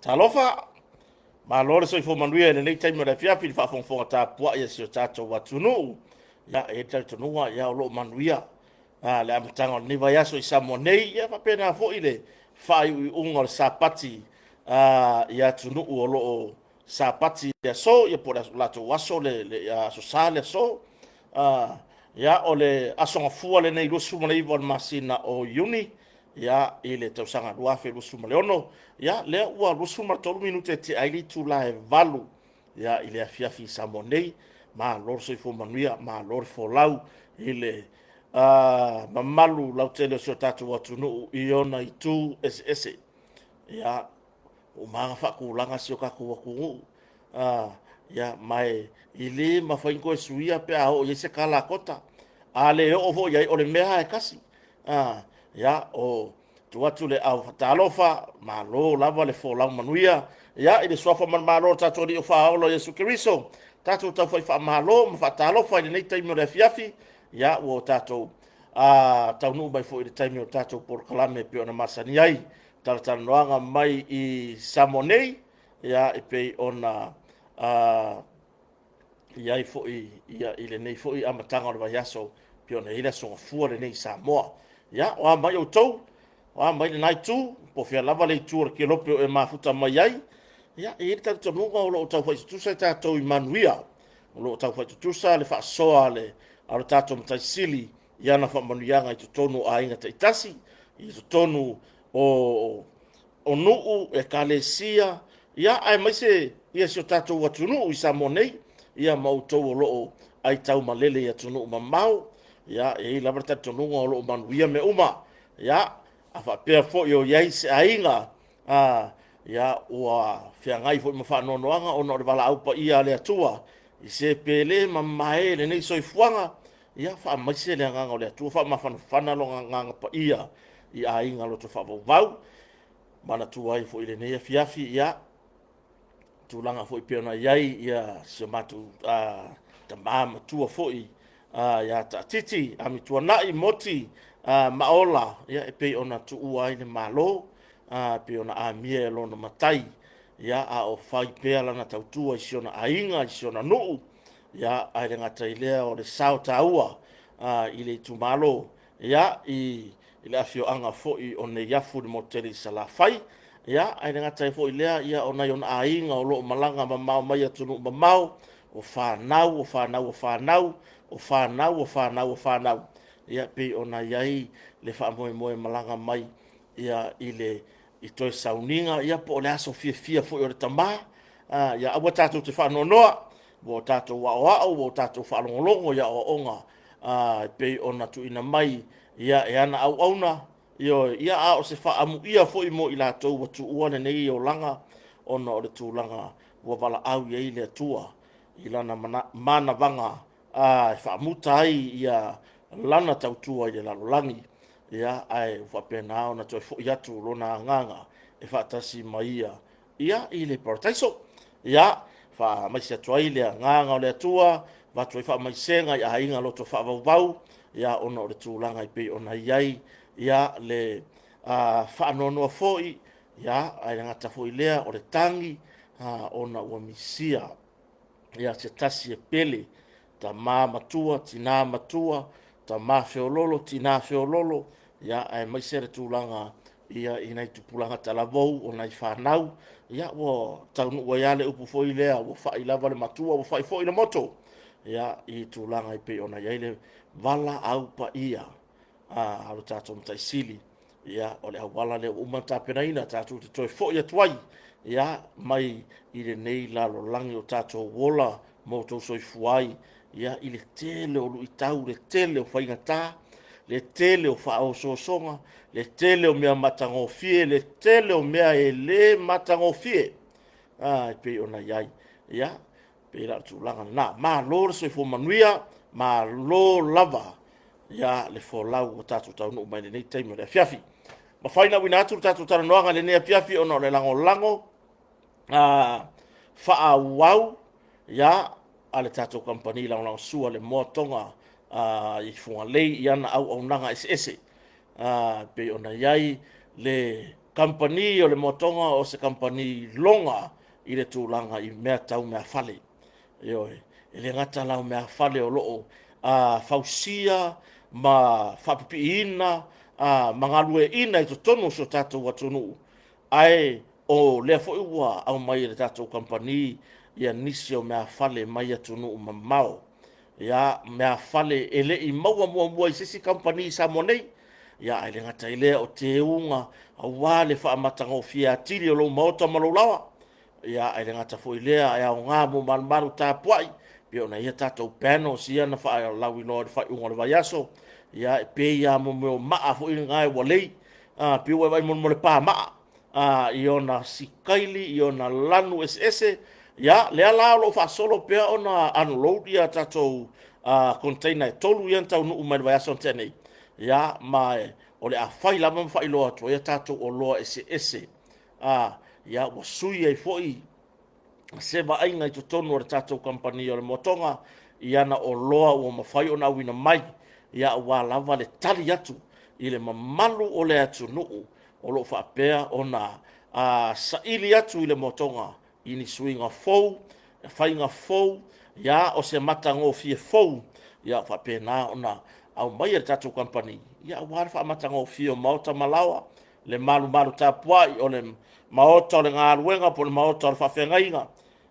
Talofa! Malo le soifua manuia i lenei taimi o le afiafi i le faafogafoga tapuai a si o tatou atunuu. Ia, e i ai le talitonuga ia o lo o manuia le amataga o lenei vaiaso i Samoa nei, ia faapena foi le faaiuiuga o le Sapati i atunuu o lo o Sapati i le aso, ia po o le latou aso le Aso Sa le aso. Ia, o le Aso Gafua lenei 29 o le masina o Iuni, ia, i le tausaga 2026, ia, lea ua 23 minute e tea ai le itula e 8, ia, i le afiafi i Samoa nei. Malo le soifua manuia, malo le folau i le mamalu lautele o si o tatou atunuu i ona itu eseese. Ia, ua uma ona faatulaga si o tatou atunuu, ia, ma e le mafai ona toe suia pe a oo i ai se tala a Kota. A le oo foi i ai, o le mea lava e tasi. Ia, o tuu atu le au faatalofa, malo lava le folau manuia, ia, i le suafa manumalo o le tatou Alii o Faaola o Iesu Keriso, tatou tau fai faamalo ma faatalofa i lenei taimi o le afiafi, ia, ua tatou taunuu mai foi i le taimi o le tatou polokalame e pei ona masani ai, talatalanoaga mai i Samoa nei, ia, e pei ona i ai foi ia, i lenei foi amataga o le vaiaso, pei ona i ai le Aso Gafua lenei i Samoa. Ia, o a mai outou, o a mai lena itu, po o fea lava le itu o le kelope o e mafuta mai ai, ia, e i ai le talitonuga o lo o taufai tutusa tatou i manuia, o lo o taufai tutusa le faasoa a le tatou Matai Sili i ana faamanuiaga i totonu o aiga taitasi, i totonu o nuu, ekalesia, ia aemaise ia si o tatou atunuu i Samoa nei, ia ma outou o lo o aitau malele i atunuu mamao, ia e i ai lava le talitonuga o lo o manuia mea uma. Ia, a faapea foi o i ai se aiga ia ua feagai foi ma faanoanoaga ona o le valaau paia a le Atua i se pele ma mamae i lenei soifuaga, ia faamaise le agaga o le Atua, faamafanafana lona agaga paia i aiga loto faavauvau. Manatua ai foi i lenei afiafi, ia, tulaga foi pei ona i ai ia si o matou tama matua foi ia Taatiti Amituanai Moti Maola, ia, e pei ona tuua ai le Malo, e pei ona amia e lona matai, ia, a o fai pea lana tautua i si ona aiga, i si ona nuu, ia, ae le gata i lea o le sao taua i le itumalo, ia, i le afioaga foi o Neiafu i le motu tele i Salafai. Ia, ae le gata ai foi i lea, ia, o nai ona aiga o lo o malaga mamao mai i atunuu mamao, o fanau, o fanau, o fanau, o fanau, o fanau, o fanau, ia, pei ona i ai le faamoemoe malaga mai ia i le i toe sauniga, ia po o le aso fiafia foi o le tama. Ia aua tatou te faanoanoa, ua o tatou aoao, ua o tatou faalogologo i aoaoga e pei ona tuuina mai ia, e ana auauna, ioe, ia, a o se faaamuia foi mo i latou ua tuua lenei olaga ona o le tulaga ua valaau i ai le Atua i lana manavaga e faamuta ai ia lana tautua i le lalolagi, ia, ae ua faapena ona toe foi atu lona agaga e faatasi ma ia ia i le parataiso. Ia, faamaise atu ai le agaga o le Atua, avatu ai faamaisega i aiga loto faavauvau, ia, ona o le tulaga e pei ona i ai ia le faanoanoa foi, ia, ae le gata foi i lea o le tagi, ona ua misia ia se tasi e pele, tama matua, tina matua, tama feololo, tina feololo, ia, aemaise le tulaga ia i nai tupulaga talavou, o nai fanau, ia, ua taunuu ai lava le upu foi lea, ua fai lava le matua ua fai foi le moto, ia, i tulaga e pei ona i ai le valaau paia a lo tatou Matai Sili. Ia, o le auala lea ua uma ona tapenaina tatou te toe foi atu ai, ia, mai i lenei lalolagi o tatou ola ma outou soifua ai, ia, i le tele o luitau, le tele o faigata, le tele o faaosoosoga, le tele o mea matagofie, le tele o mea e le matagofie, e pei ona i ai. Ia, pei la o le tulaga lena. Malo le soifua manuia, malo lava ia le folau ua tatou taunuu mai lenei taimi o le afiafi. Mafai ona auina atu le tatou talanoaga i lenei afiafi ona o le lagolago faaauau ia a le tatou kamupani lagolagosua le Moa Toga i Fugalei i ana auaunaga eseese pei ona i ai le Kamupani o le Moatoga o se kamupani loga i le tulaga i mea tau meafale. Ioe, e le gata la o meafale o lo o fausia ma faapipiiina ma galueaiina i totonu o si o tatou atunuu, ae o lea foi ua aumai e le tatou kamupani ia nisi o meafale mai atunuu mamao. Ia, meafale e le i maua muamua i se isi kamupani i Samoa nei. Ia, ae le gata i lea o teuga aua le faamatagofie atili o lou maota ma lou laoa. Ia, ae le gata foi i lea, e aoga mo malumalu tapuai, pei ona i ai tatou panels ia na faalauiloa i le faaiuga o le vaiaso. Ia, e pei lava mo mea o maa foi na ua lei, pei ua e vaai mo le pamaa i ona sikaili, i ona lanu eseese. Ia, lea la o lo o faasolo pea ona unload ia tatou container e 3 ia na taunuu mai le vaiaso na tea nei. Ia, ma o le a fai lava ma faailoa atu ai a tatou oloa eseese. Ia, ua sui ai foi se vaaiga i totonu o le tatou kamupani o le Moatoga i ana oloa ua mafai ona auina mai, ia, aua lava le tali atu i le mamalu o le atunuu o lo o faapea ona saili atu i le Moatoga i ni suiga fou, faiga fou, ia, o se matagofie fou, ia faapena ona aumai e le tatou kamupani, ia, aua le faamatagofie o maota ma laoa, le malumalu tapuai o le maota o le galuega po o le maota o le faafeagaiga.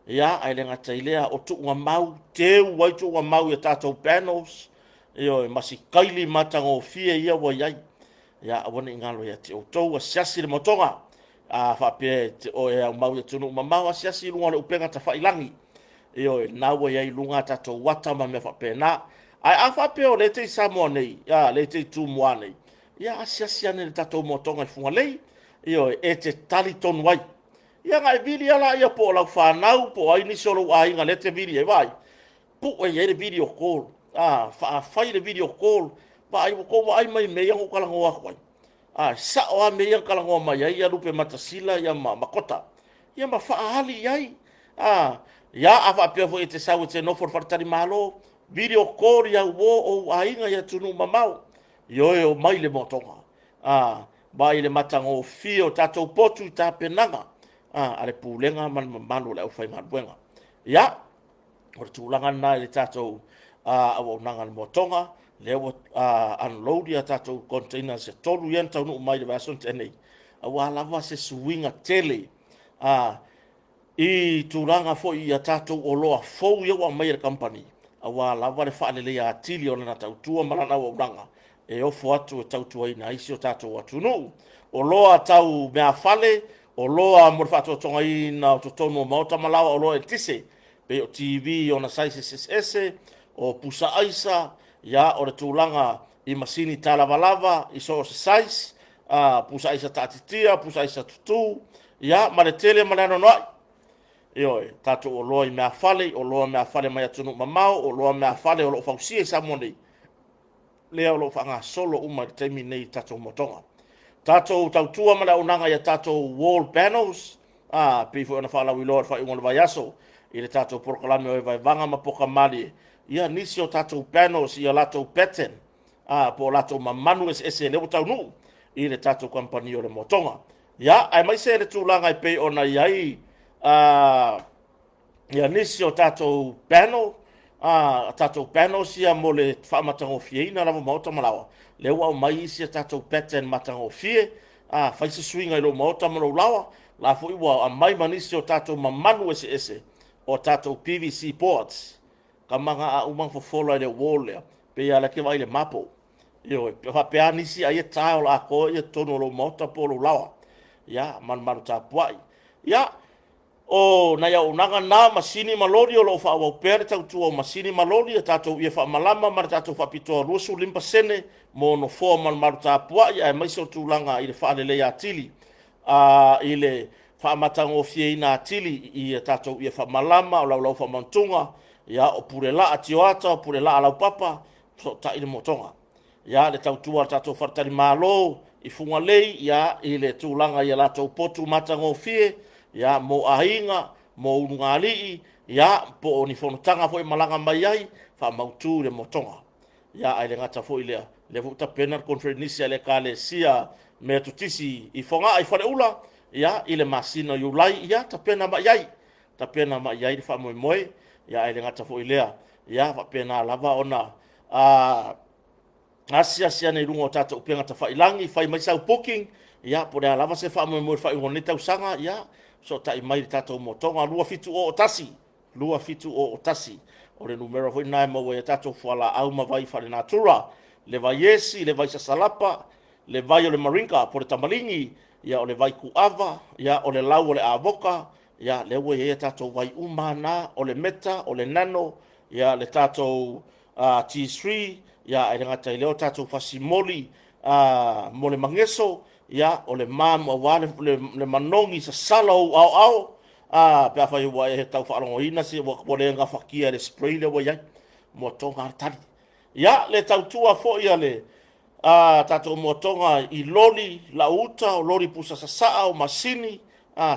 Ia, ae le gata i lea o tuugamau, teu ai tuugamau i a tatou panels, ioe, ma sikaili matagofie ia ua i ai. Ia, aua ne i galo ia te outou, asiasi le motoga. A faapea e te oe aumau i atunuu mamao, asiasi i luga o le upega tafailagi. Ioe, lena ua i ai i luga a tatou ata ma mea faapena. Ae a faapea o lea e te i Samoa nei, a lea e te i Tumua nei, ia asiasi ane i le tatou motoga i Fugalei, ioe, e te tali tonu ai. Ia na e vili lava laia po o lau fanau po o ai nisi o lou aiga lea e te vili ai, vaai, pue i ai le video call, faafai le video call, vaai, ua tou vaai mai i mea ia na ou talanoa atu ai. A, sao lava mea ia na talanoa mai ai Lupematasila ma Kota. Ia ma faaali i ai. Ia, a faapea foi e te sau e te nofo i le faletalimalo, video call i au uo o ou aiga i atunuu mamao. Ioe, omai le moatoga. Vaai i le matagofie o tatou potu i tapenaga a le Pulega ma le mamalu o le aufaigaluega. Ia, o le tulaga lena i le tatou auaunaga a le moatoga, lea ua unload ia tatou containers e 3 ia na taunuu mai i le vaiaso na tea nei, aua lava se suiga tele i tulaga foi i a tatou oloa fou ia ua aumai e le kamupani, aua lava le faaleleia atili o lana tautua ma lana auaunaga e ofo atu e tautuaina ai si o tatou atunuu. Oloa tau meafale, oloa mo le faatoatogaina o totonu o maota ma laoa, oloa eletise, pei o TV i ona sizes eseese, o pusa aisa, ia, o le tulaga i masini talavalava i so o se size, pusa aisa taatitia, pusa aisa tutū, ia, ma le tele ma le anoanoai. Ioe, tatou oloa i meafale, oloa meafale mai atunuu mamao, oloa meafale o lo o fausia i Samoa nei, lea o lo o faagasolo uma i le taimi nei i tatou motoga. Tatou tautua ma le auaunaga i a tatou wall panels, pei foi ona faalauiloa i le faaiuga o le vaiaso i le tatou polokalame o Evaevaga ma Poka Malie, ia nisi o tatou panels i a latou pattern, po o latou mamanu eseese lea ua taunuu i le tatou kamupani o le motoga. Ia, aemaise le tulaga e pei ona i ai ia nisi o tatou panel, tatou panels ia mo le faamatagofieina lava maota ma laoa, lea ua aumai isi a tatou pattern matagofie, fai se suiga i lou maota ma lou laoa, la foi ua aumai ma nisi o tatou mamanu eseese o tatou PVC boards. Kama na a uma ona fofola i le wall lea, pei lava la e te vaai i le mapo. Ioe, pe faapea nisi ai e tile atoa ia totonu o lou maota po o lou laoa. Ia, malumalu tapuai. Ia, o nai auaunaga na, masini ma loli o lo o faaauau pea le tautua o masini ma loli, a tatou ie faamalama ma le tatou faapitoa 25% mo nofoa malumalu tapuai, aemaise o tulaga i le faaleleia atili, i le faamatagofieina atili i a tatou ie faamalama, o laulau faamantuga, ia, o pulelaa tioata, o pulelaa laupapa, fesootai le motoga. Ia, le tautua a le tatou faletalimalo i Fugalei, ia, i le tulaga i a latou potu matagofie, ia, mo aiga, mo ulugalii, ia, po o ni fonotaga foi e malaga mai ai, faamautu le motoga. Ia, ae le gata foi i lea, lea foi ua tapena le conferenisi a le Ekalesia Metotisi i Fogaa i Faleula, ia, i le masina o Iulai, ia, tapena mai ai, tapena mai i ai le faamoemoe, ia, ae le gata foi i lea, ia, faapena lava ona asiasi ane i luga o tatou upega tafailagi, fai mai sau booking, ia, po o le a lava se faamoemoe i le faaiuga o lenei tausaga, ia, fesootai mai i le tatou motoga 2701, 2701. O le numera foi lena e maua ai a tatou fualaau ma vai faalenatura, le vai esi, le vai sasalapa, le vai o le maringa po o le tamaligi, ia, o le vai kuava, ia, o le lau o le avoka, ia, lea ua i ai a tatou vai uma lava na, o le meta, o le nano, ia, le tatou T3, ia, ae le gata i lea o tatou fasimoli mo le mageso, ia, o le mam aua le, le, le manogi sasala o ou aoao, pe afai ua e tau faalogoina se ua, ua le gafatia e le spray lea ua i ai, moatoga lava le tali. Ia, le tautua foi a le tatou moatoga i loli lau uta, o loli pusa sasaa, o masini,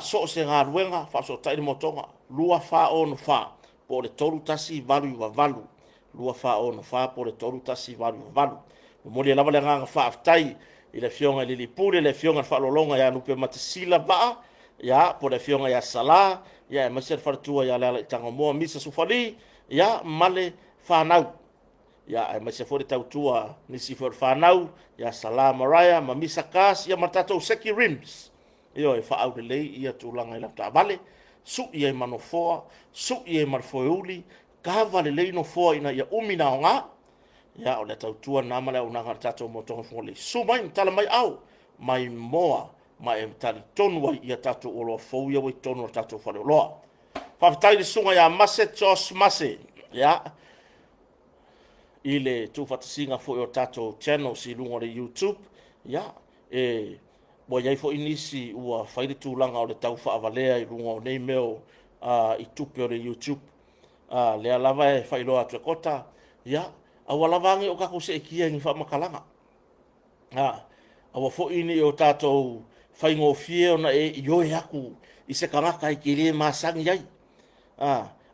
so o se galuega, faafesootai le moatoga 2464 po o le 3198, 2464 po o le 3188. Momoli ai lava le agaga faafetai i le Afioga i le Alii Pule, le Afioga i le Faaaloaloga ia Lupematasila Vaa, ia, po o le Afioga ia Sala, ia, aemaise le faletua ia Lealai'i Tagomoa, Misa Sufali, ia, ma le fanau. Ia, aemaise foi le tautua nisi foi o le fanau ia Sala Mariah ma Misa Kas, ia ma le tatou Seki Rims. Ioe, faaaulelei ia tulaga i lau taavale, sui ai ma nofoa, sui ai ma le foeuli, kava lelei nofoa ina ia umi na aoga. Ia, o le tautua lena ma le auaunaga a le tatou Motoga Fugalei. Susu mai ma tala mai au, mai moa ma e talitonu ai ia tatou oloa fou ia ua i totonu o le tatou faleoloa. Faafetai i le susuga ia Mase Josh Mase, ia, i le tuufaatasiga foi o tatou channels i luga o le YouTube, ia, e ua i ai foi nisi ua fai le tulaga o le tau faavalea i luga o nei mea o, i tupe o le YouTube. Lea lava e faailoa atu e Kota, ia, aua lava ne i o tatou seetia i ni faamatalaga. Aua foi ne i o tatou faigofie ona e ioe atu i se tagata e te le masani ai.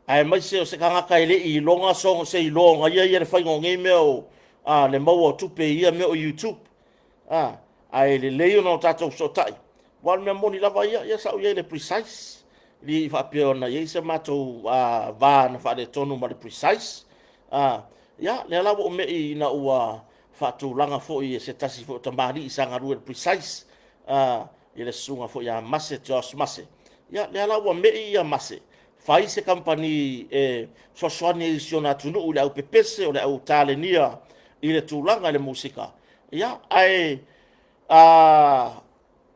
Aemaise o se tagata e le i iloga so, se iloa ona ia ia le faiga o nei mea o le maua o tupe i ia mea o YouTube. Ae lelei ona o tatou fesootai, aua o le mea moni lava ia, ia sa ou i ai i le Precise, e le i faapea ona i ai se matou va na faaletonu ma le Precise. Ia, lea la ua ou mei ina ua faatulaga foi e se tasi foi o tamalii sa galue i le Precise, i le susuga foi ia Mase Josh Mase. Ia, lea la ua mei ia Mase, fai se kamupani e fesoasoani ai i si ona atunuu i le au pepese, o le au talenia i le tulaga i le musika. Ia, ae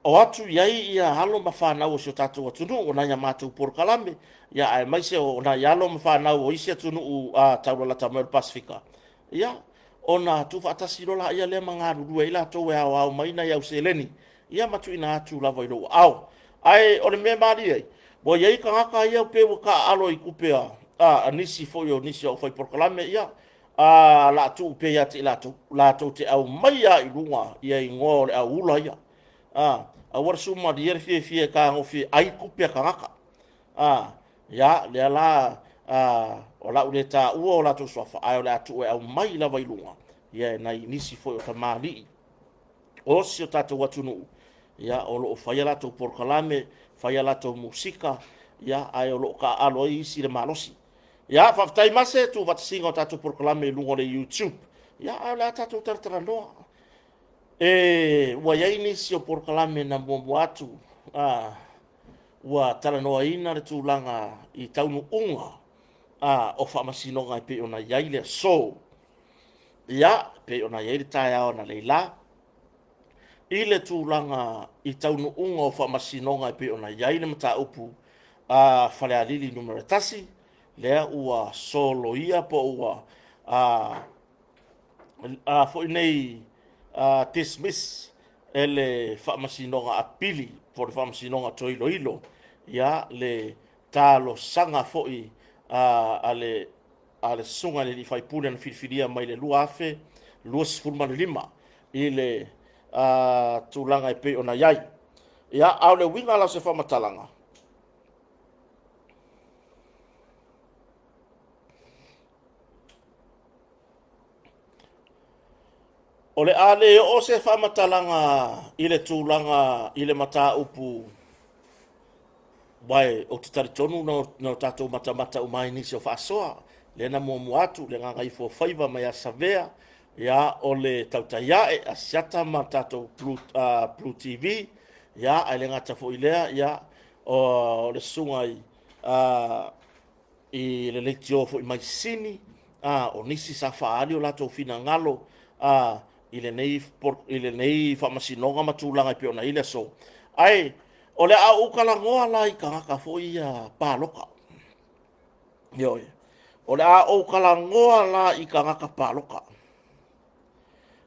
o atu i ai ia alo ma fanau o si o tatou atunuu, o nai a matou polokalame, ia aemaise o nai alo ma fanau o isi atunuu taulalata mai o le Pasefika, ia, ona tuufaatasi loa laia lea ma galulue ai latou e aoao mai nai au seleni, ia ma tuuina atu lava i lou aao. Ae o le mea malie ai, ua i ai tagata ia pei ua taaalo i tupe a nisi foi o nisi o au fai polokalame, ia, la tuu pea ia te i latou, latou te aumaia lava i luga ia igoa o le auula ia. Aua le sumalie le fiafia e fetagofi e ai tupe a tagata. Ia, lea la, o lau le taua o latou suafa, ae o le a tuu e aumai lava i luga ia nai nisi foi o tamalii o si o tatou atunuu, ia, o lo o fai a latou polokalame, fai a latou musika, ia, ae o lo o taaalo ai isi i le malosi. Ia, faafetai Mase, tuufaatasiga o tatou polokalame i luga o le YouTube. Ia, ae o le a tatou talatalanoa. E, ua i ai nisi o polokalame na muamua atu, ua talanoaina le tulaga i taunuuga o faamasinoga e pei ona i ai le aso. Ia, e pei ona i ai le taeao analeila, i le tulaga i taunuuga o faamasinoga e pei ona i ai le mataupu a Falealili Nu.1, lea ua soloia po ua foi nei dismiss e le Faamasinoga Apili po o le Faamasinoga Toe Iloilo, ia, le talosaga foi a le susuga i le alii faipule na filifilia mai le 2025 i le tulaga e pei ona i ai. Ia, a o le uiga la o se faamatalaga, O le a le oo se faamatalaga i le tulaga i le mataupu Aua ou te talitonu na o tatou matamata uma ai i nisi o faasoa, lea na muamua atu le Gagaifuafaiva mai Savea, ia, o le Tautai Ae a Asiata ma le tatou Blue, Blue TV, ia, ae le gata foi i lea, ia, o le susuga i, i le leitio foi mai Sisini, o nisi sa faaali o latou finagalo i lenei, i lenei faamasinoga ma tulaga e pei ona i ai le aso. Ae o le a ou talanoa la i tagata foi ia palota. Ioe. O le a ou talanoa la i tagata palota.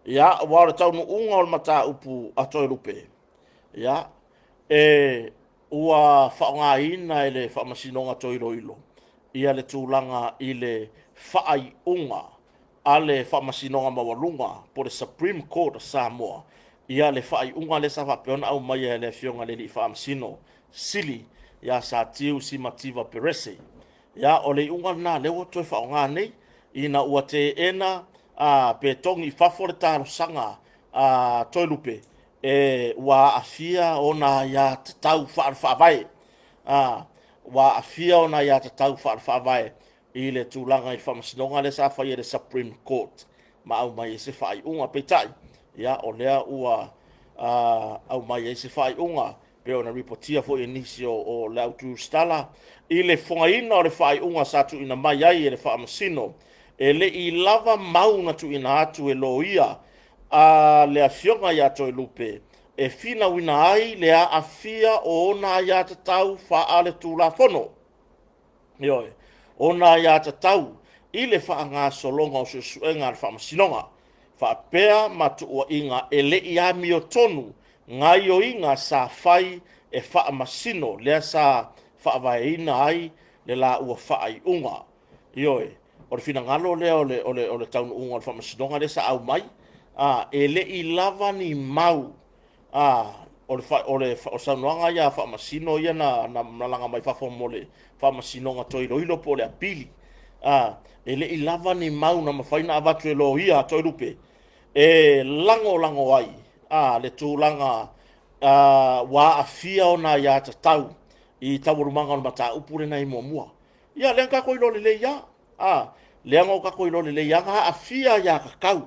Ia, aua o le taunuuga o le mataupu a Toelupe, ia, e ua faaaogaina e le Faamasinoga Toe Iloilo ia le tulaga i le faaiuga a le Faamasinoga Maualuga po o le Supreme Court of Samoa, ia le faaiuga lea sa faapea ona aumaia e le Afioga i le Alii Faamasino Sili ia Satiu Simativa Perese. Ia, o le iuga lena lea ua toe faaaoga nei ina ua teena a pe togi i fafo le talosaga a Toelupe e ua aafia ona aiatatau faale-faavae, a ua aafia ona aiatatau faale-faavae i le tulaga i le faamasinoga lea sa fai e le Supreme Court ma aumai ai se faaiuga. Peitai, ia, o lea ua aumai ai se faaiuga pei ona ripotia foi e nisi o le autusitala i le fogaina o le faaiuga sa tuuina mai ai e le Faamasino, e le i lava mau na tuuina atu e loia a le Afioga ia Toelupe e finauina ai le aafia o ona aiatatau faale-Tulafono. Ioe, ona aiatatau i le faagasologa o suesuega a le Faamasinoga faapea ma tuuaiga e le i amiotonu gaoioiga sa fai e faamasino lea sa faavaeina ai le laua faaiuga. Ioe, o le finagalo lea o le, o le, o le taunuuga o le faamasinoga lea sa aumai, a, e le i lava ni mau a, o le, o le, o saunoaga ia a faamasino ia na malaga mai fafo mo le faamasinoga toe iloilo po o le apili, a, e le i lava ni mau na mafai ona avatu e loia a Toelupe e lagolago ai a le tulaga a, ua aafia ona aiatatau i taualumaga o le mataupu lena i muamua. Ia, lea na tatou iloa lelei lava, a, lea na tatou iloa lelei lava na aafia aiatatau.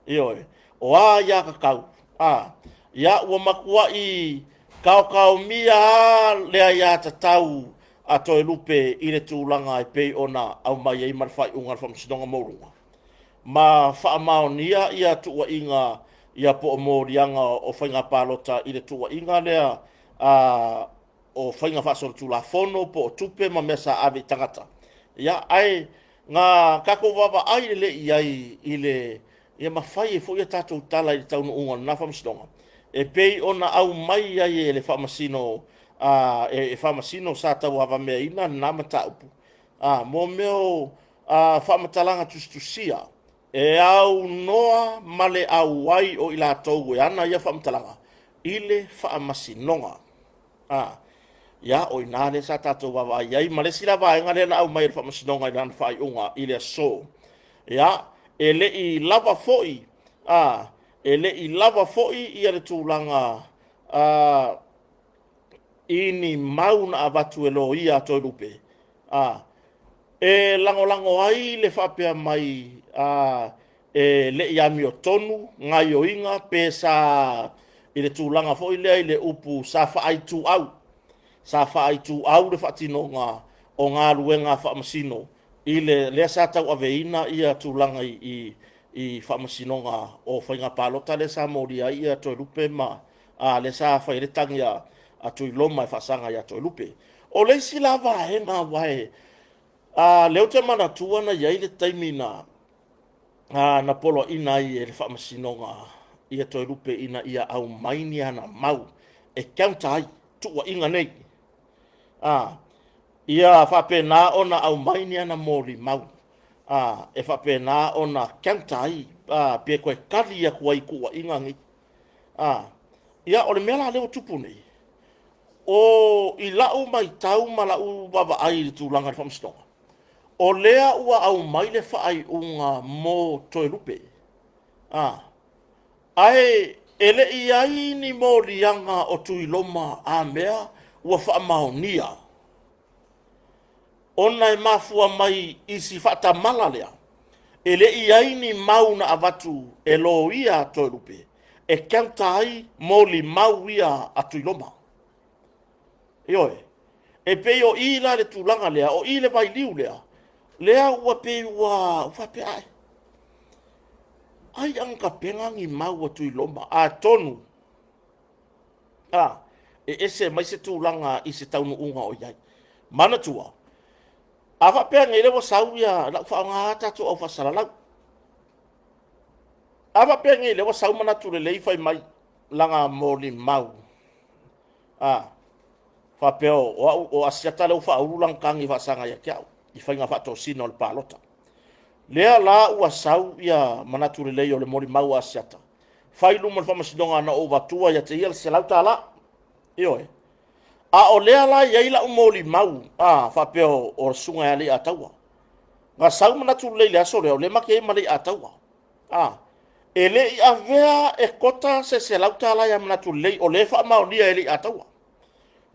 Ioe, o a aiatatau? A, ia ua matuai taotaomia lava le aiatatau a Toelupe i le tulaga e pei ona aumai ai ma le faaiuga a le Faamasinoga Maualuga, ma faamaonia ia tuuaiga ia po o moliaga o faiga palota i le tuuaiga lea a o faiga faasolitulafono po o tupe ma mea sa ave i tagata. Ia, ae na tatou vaavaai lelei i ai i le ia ma fai ai foi a tatou tala i le taunuuga o lena faamasinoga e pei ona aumai ai e le faamasino a, e faamasino sa tauavameaina lena mataupu a, mo mea o faamatalaga tusitusia e aunoa ma le auai o i latou e ana ia faamatalaga i le faamasinoga. A, ia, o i ina lea sa tatou vaavaai ai. Ma le isi la vaega lea na aumai e le Faamasinoga i lana faaiuga i le aso, ia, e le i lava foi, a, e le i lava foi ia le tulaga a, i ni mau na avatu e loia a Toelupe, a, e lagolago ai le faapea mai a, e le i amiotonu gaoioiga pe sa i le tulaga foi lea i le upu sa faaituau, sa faaituau le faatinoga o galuega a faamasino i le lea sa tauaveina ia tulaga i, i, i faamasinoga o faiga palota lea sa molia ai ia Toelupe ma a, lea sa fai ai le tagi a, a Tuiloma e faasaga ia Toelupe. O le isi la vaega aua e a, lea ou te manatua na i ai le taimi na na poloaiina ai e le Faamasinoga ia Toelupe ina ia aumai ni ana mau e counter ai tuuaiga nei. A, ia faapena ona aumai ni ana molimau a, e faapena ona counter ai a, pe toe tali atu ai i tuuaiga nei. A, ia o le mea la lea ua tupu nei, o i lau matau ma lau vaavaai i le tulaga i le Faamasinoga, o lea ua aumai le faaiuga mo Toelupe. A, Ae e le i ai ni moliaga o Tuiloma a mea ua faamaonia, ona e mafua mai i si faatamala lea, e le i ai ni mau na avatu e loia a Toelupe e counter ai molimau ia a Tuiloma. Ioe, e pei o i la le tulaga lea, o i le vailiu lea, lea ua pei ua faapea, ae, ai a na tapena ni mau a Tuiloma, atonu a, e ese mai se tulaga i se taunuuga o i ai. Manatua, a faapea nei lea ua sau ia, lau faaaoga tatou au faasalalau. A faapea nei lea ua sau manatu lelei fai mai lana molimau, a faapea o au o Asiata lea ua faaulu lana tagi e faasaga ia te au i faiga faatosina o le palota. Lea la ua sau ia manatu lelei o le molimau a Asiata, fai i luma o le faamasinoga na ou avatua ia te ia le $100. Ioe. A o lea la e i ai lau molimau a faapea o le susuga ia Leiataua. Na sau manatu lelei i le aso lea, o lea ma te i ai ma Leiataua. A, e le i avea e Kota se $100 ia Manatu Lelei, o lea e faamaonia e Leiataua.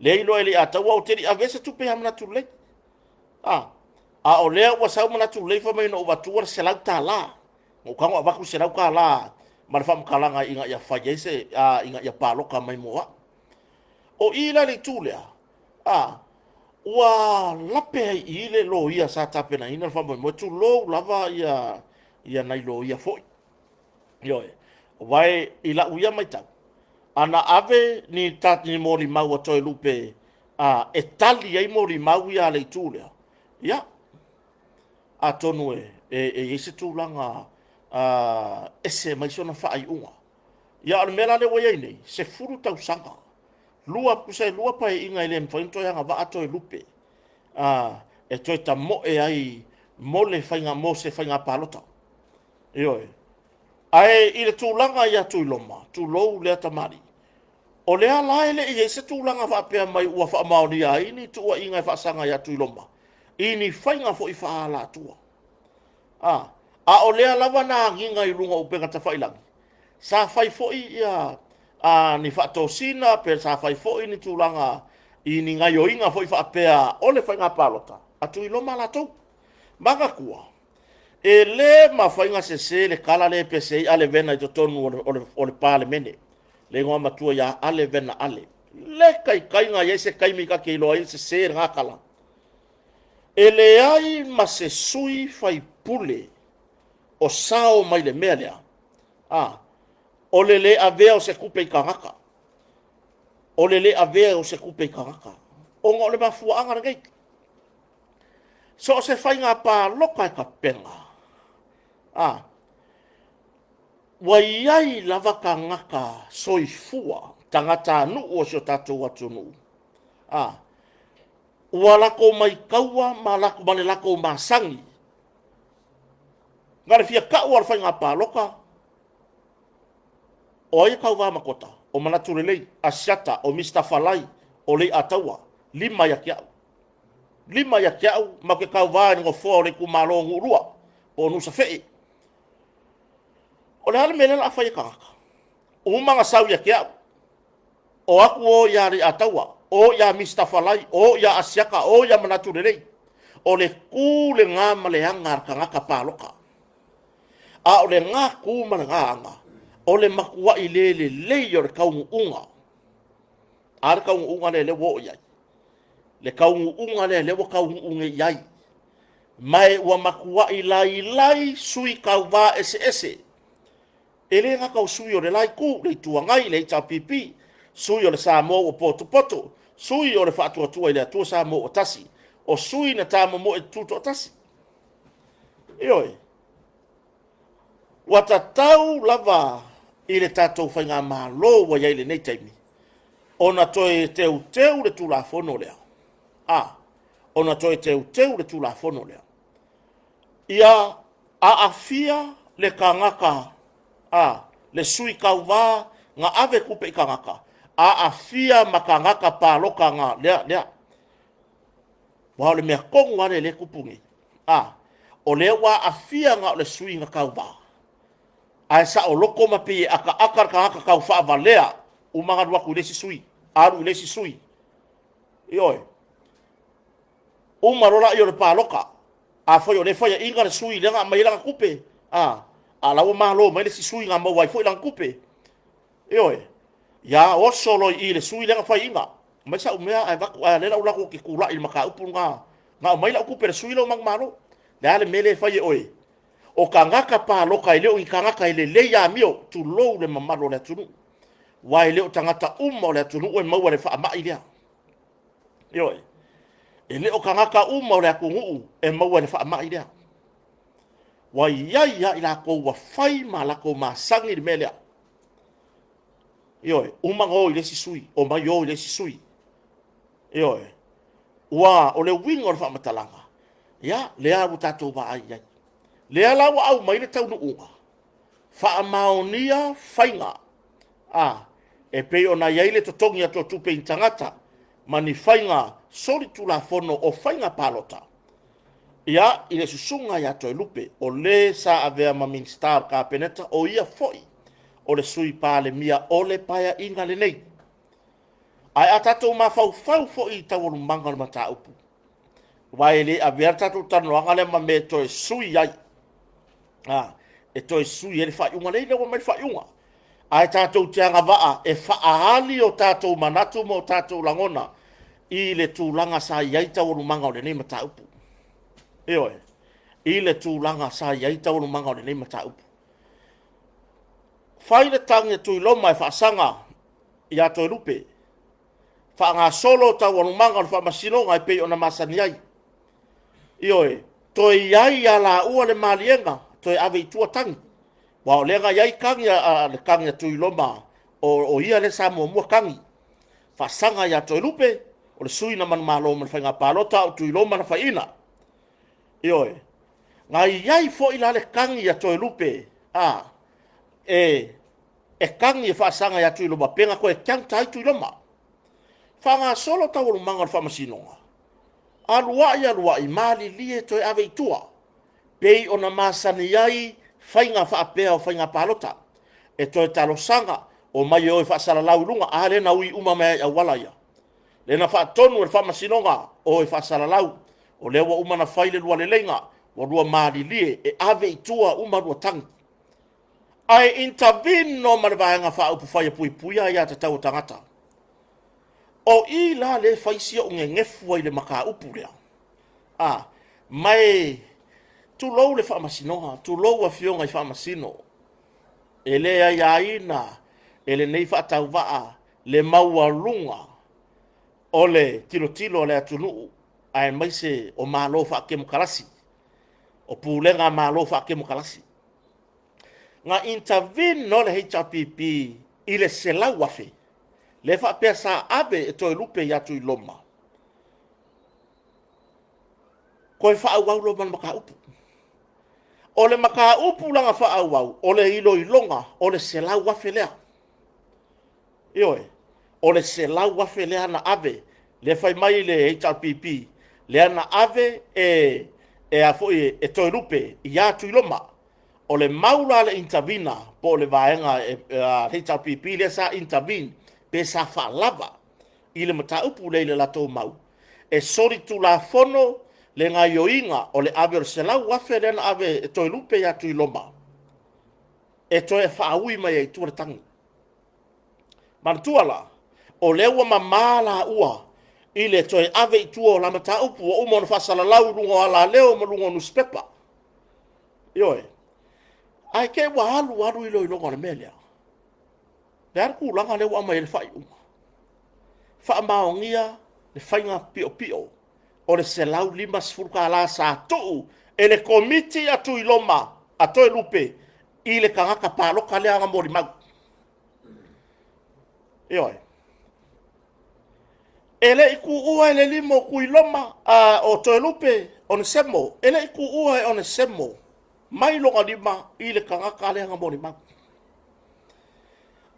Lea e iloa e Leiataua ou te le i avea se tupe ia Manatu Lelei. A, a o lea ua sau Manatu Lelei fai mai na ou avatua le $100. Na ou tago avatu le $100 ma le faamatalaga ina ia fai ai se, a, ina ia palota mai mo au. O i la i le itu lea, a, ua lape ai i i le loia sa tapenaina le faamoemoe, tulou lava ia, ia nai loia foi. Ioe, aua i lau ia matau, ana ave ni, ta, ni molimau a Toelupe a, e tali ai molimau ia a le itu lea, ia, atonu e, e, e i ai se tulaga a, ese mai sona faaiuga. Ia, o le mea la lea ua i ai nei, 10 tausaga, lua, tusa e lua paeaiga e le mafai ona toe agavaa Toelupe a, e toe tamoe ai mo le faiga, mo se faiga palota. Ioe. Ae i le tulaga ia Tuiloma, tulou lea tamalii, o lea la e le i i ai se tulaga faapea mai ua faamaonia ai ni tuuaiga e faasaga ia Tuiloma i ni faiga foi faaalatua. A, a o lea lava na agiga i luga o upega tafailagi, sa fai foi ia a, ni faatosina pe sa fai foi ni tulaga i ni gaioiga foi faapea o le faiga palota a Tuiloma latou. Manatua, e le mafai ona sese le tala lea e pese ai Ale Vena i totonu o le, o le, o le Palemene, le igoa matua ia Ale Vena Ale. Le taitai na i ai se taimi ta te iloa ai sese lena tala. E leai ma se sui faipule o sao mai le mea lea, a, o le le avea o se tupe i tagata. O le le avea o se tupe i tagata. Ona o le mafuaaga lenei. So o se faiga palota e tapena, a, ua i ai lava tagata soifua, tagatanuu o si o tatou atunuu, a, ua latou maitaua ma, latou, ma le latou masani, na le fia tau lava o le faiga palota, o ai e tauva ma Kota? O Manatu Lelei, Asiata, o Mr. Falai, o Leiataua, lima ia te au. Lima ia te au, ma te tauva i le nofoa o le itumalo o Nuulua, po o Nuusafee. O le a le mea lea o le a fai e tagata? Uma na sau ia te au, o atu o ia Leiataua, o ia Mr. Falai, o ia Asiata, o ia Manatu Lelei. O le tu lena ma le aga a le tagata palota. A o lena tu ma lena aga, o le matuai le lelei o le taunuuga. A le taunuuga lea lea ua oo i ai? Le taunuuga lea lea ua taunuu nei i ai. Ma e ua matuai lailai sui tauva eseese. E le gata o sui o le la itu, le Itu Agai, le HRPP, sui o le Samoa ua potopoto, sui o le Faatuatua i le Atua Samoa ua tasi, o sui na tamomoe tutoatasi. Ioe. Ua tatau lava i le tatou faigamalo ua i ai i lenei taimi ona toe teuteu le Tulafono lea. A, ona toe teuteu le Tulafono lea. Ia aafia le tagata, a, le sui tauva na ave tupe i tagata, aafia ma tagata palota na lea, lea. Aua o le mea tonu lava lea e tupu nei, a, o lea ua aafia na o le sui na tauva. Ae saoloto ma pei e akaaka le tagata tau faavalea, uma ona alu atu i le isi sui, alu i le isi sui. Ioe. Uma loa lea o le palota. Afai o lea e faiaina le sui lea na aumai ai lana tupe, a o la ua malo mai le isi sui na maua ai foi lana tupe. Ioe. Ia oso loa i i le sui lea na faiaina. Aumai sau mea ae avatu, ae o lea o le a ou alu atu ou te tulai i le mataupu lena. Na aumai lau tupe e le sui lea ua manumalo. O le a le mea lea e fai e oe? O tagata palota e le o ni tagata e lelei amio, tulou le mamalu o le atunuu. Aua e le o tagata uma o le atunuu e maua i le faamai lea. Ioe. E le o tagata uma o le atunuu e maua i le faamai lea. Ua i ai lava i latou ua fai ma latou masani le mea lea. Ioe, uma ona o i le isi sui, omai o i le isi sui. Ioe. Ua o le uiga o le faamatalaga, ia, lea ua tatou vaai i ai. Lea la ua aumai le taunuuga, faamaonia faiga a e pei ona i ai le totogi atu o tupe i tagata ma ni faiga solitulafono o faiga palota. Ia, i le susuga ia Toelupe, o le sa avea ma Minisita o le Kapeneta, o ia foi o le Sui Palemia o le Paeaiga lenei. Ae a tatou mafaufau foi i taualumaga o le mataupu, aua e le avea le tatou talanoaga lea ma mea e toe sui ai, e toe sui ai le faaiuga lea, ina ua aumai le faaiuga. Ae tatou te agavaa e faaali o tatou manatu ma o tatou lagona i le tulaga sa i ai taualumaga o lenei mataupu. Ioe, i le tulaga sa i ai taualumaga o lenei mataupu. Fai le tagi a Tuiloma e faasaga ia Toelupe, faagasolo taualumaga o le faamasinoga e pei ona masani ai. Ioe, toe i ai ia laua le maliega, toe ave i tua tagi. Aua o lea na i ai tagi a le tagi a Tuiloma, o ia lea sa muamua tagi, faasaga ia Toelupe, o le sui na manumalo mai le faiga palota, a o Tuiloma na faiaina. Ioe. Na i ai foi la le tagi a Toelupe, e tagi e faasaga ia Tuiloma, pe na toe counter ai Tuiloma. Faagasolo taualumaga o le faamasinoga, alu ai alu ai, malilie toe ave i tua, pei ona masani ai faiga faapea o faiga palota. E toe talosaga, omai e o e faasalalau i luga. A lea na ui uma mai lava i auala ia. Lea na faatonu e le faamasinoga, o e faasalalau, o lea ua uma ona fai le lua leleiga, ua lua malilie e ave i tua uma lua tagi. Ae intervene loa ma le Vaega Faaupufai e Puipuia Aia Tatau a Tagata. O i la lea e fai si ou nenefu ai i le mataupu lea. Ma e tulou le faamasinoga, tulou afioga i faamasino, e le aiaina e lenei faatauvaa le maualuga o le tilotilo a le atunuu aemaise o Malo faatemokarasi, o pulega a Malo faatemokarasi. Na intervene loa le HRPP i le 100,000 lea faapea sa ave e Toelupe ia Tuiloma, toe faaauau loa ma le mataupu. O le mataupu la na faaauau, o le iloiloga o le 100,000 lea. Ioe, o le 100,000 lea na ave, lea fai mai le HRPP, lea na ave e a foi e Toelupe ia Tuiloma. O le mau la a le intervener po o le vaega HRPP lea sa intervene pe sa faalava i le mataupu lea i le latou mau, e solitulafono le gaoioiga o le ave o le 100,000 lea na ave e Toelupe ia Tuiloma e toe faaui mai ai i tua le tagi. Manatua la, o lea ua mama laua i le toe ave i tua o la mataupu ua uma ona faasalalau i luga o alaleo ma luga o nusipepa. Ioe. Ae te i ua alu alu iloiloga o le mea lea. O le a le tulaga lea ua aumai ai le faaiuga? Faamaonia le faiga piopio o le $150 sa tuu e le Komiti a Tuiloma a Toelupe i le tagata palota lea na molimau. Ioe. E le i tuua e le lima o Tuiloma, o Toelupe, Onesemo, e le i tuua e Onesemo mai lona lima i le tagata lea na molimau.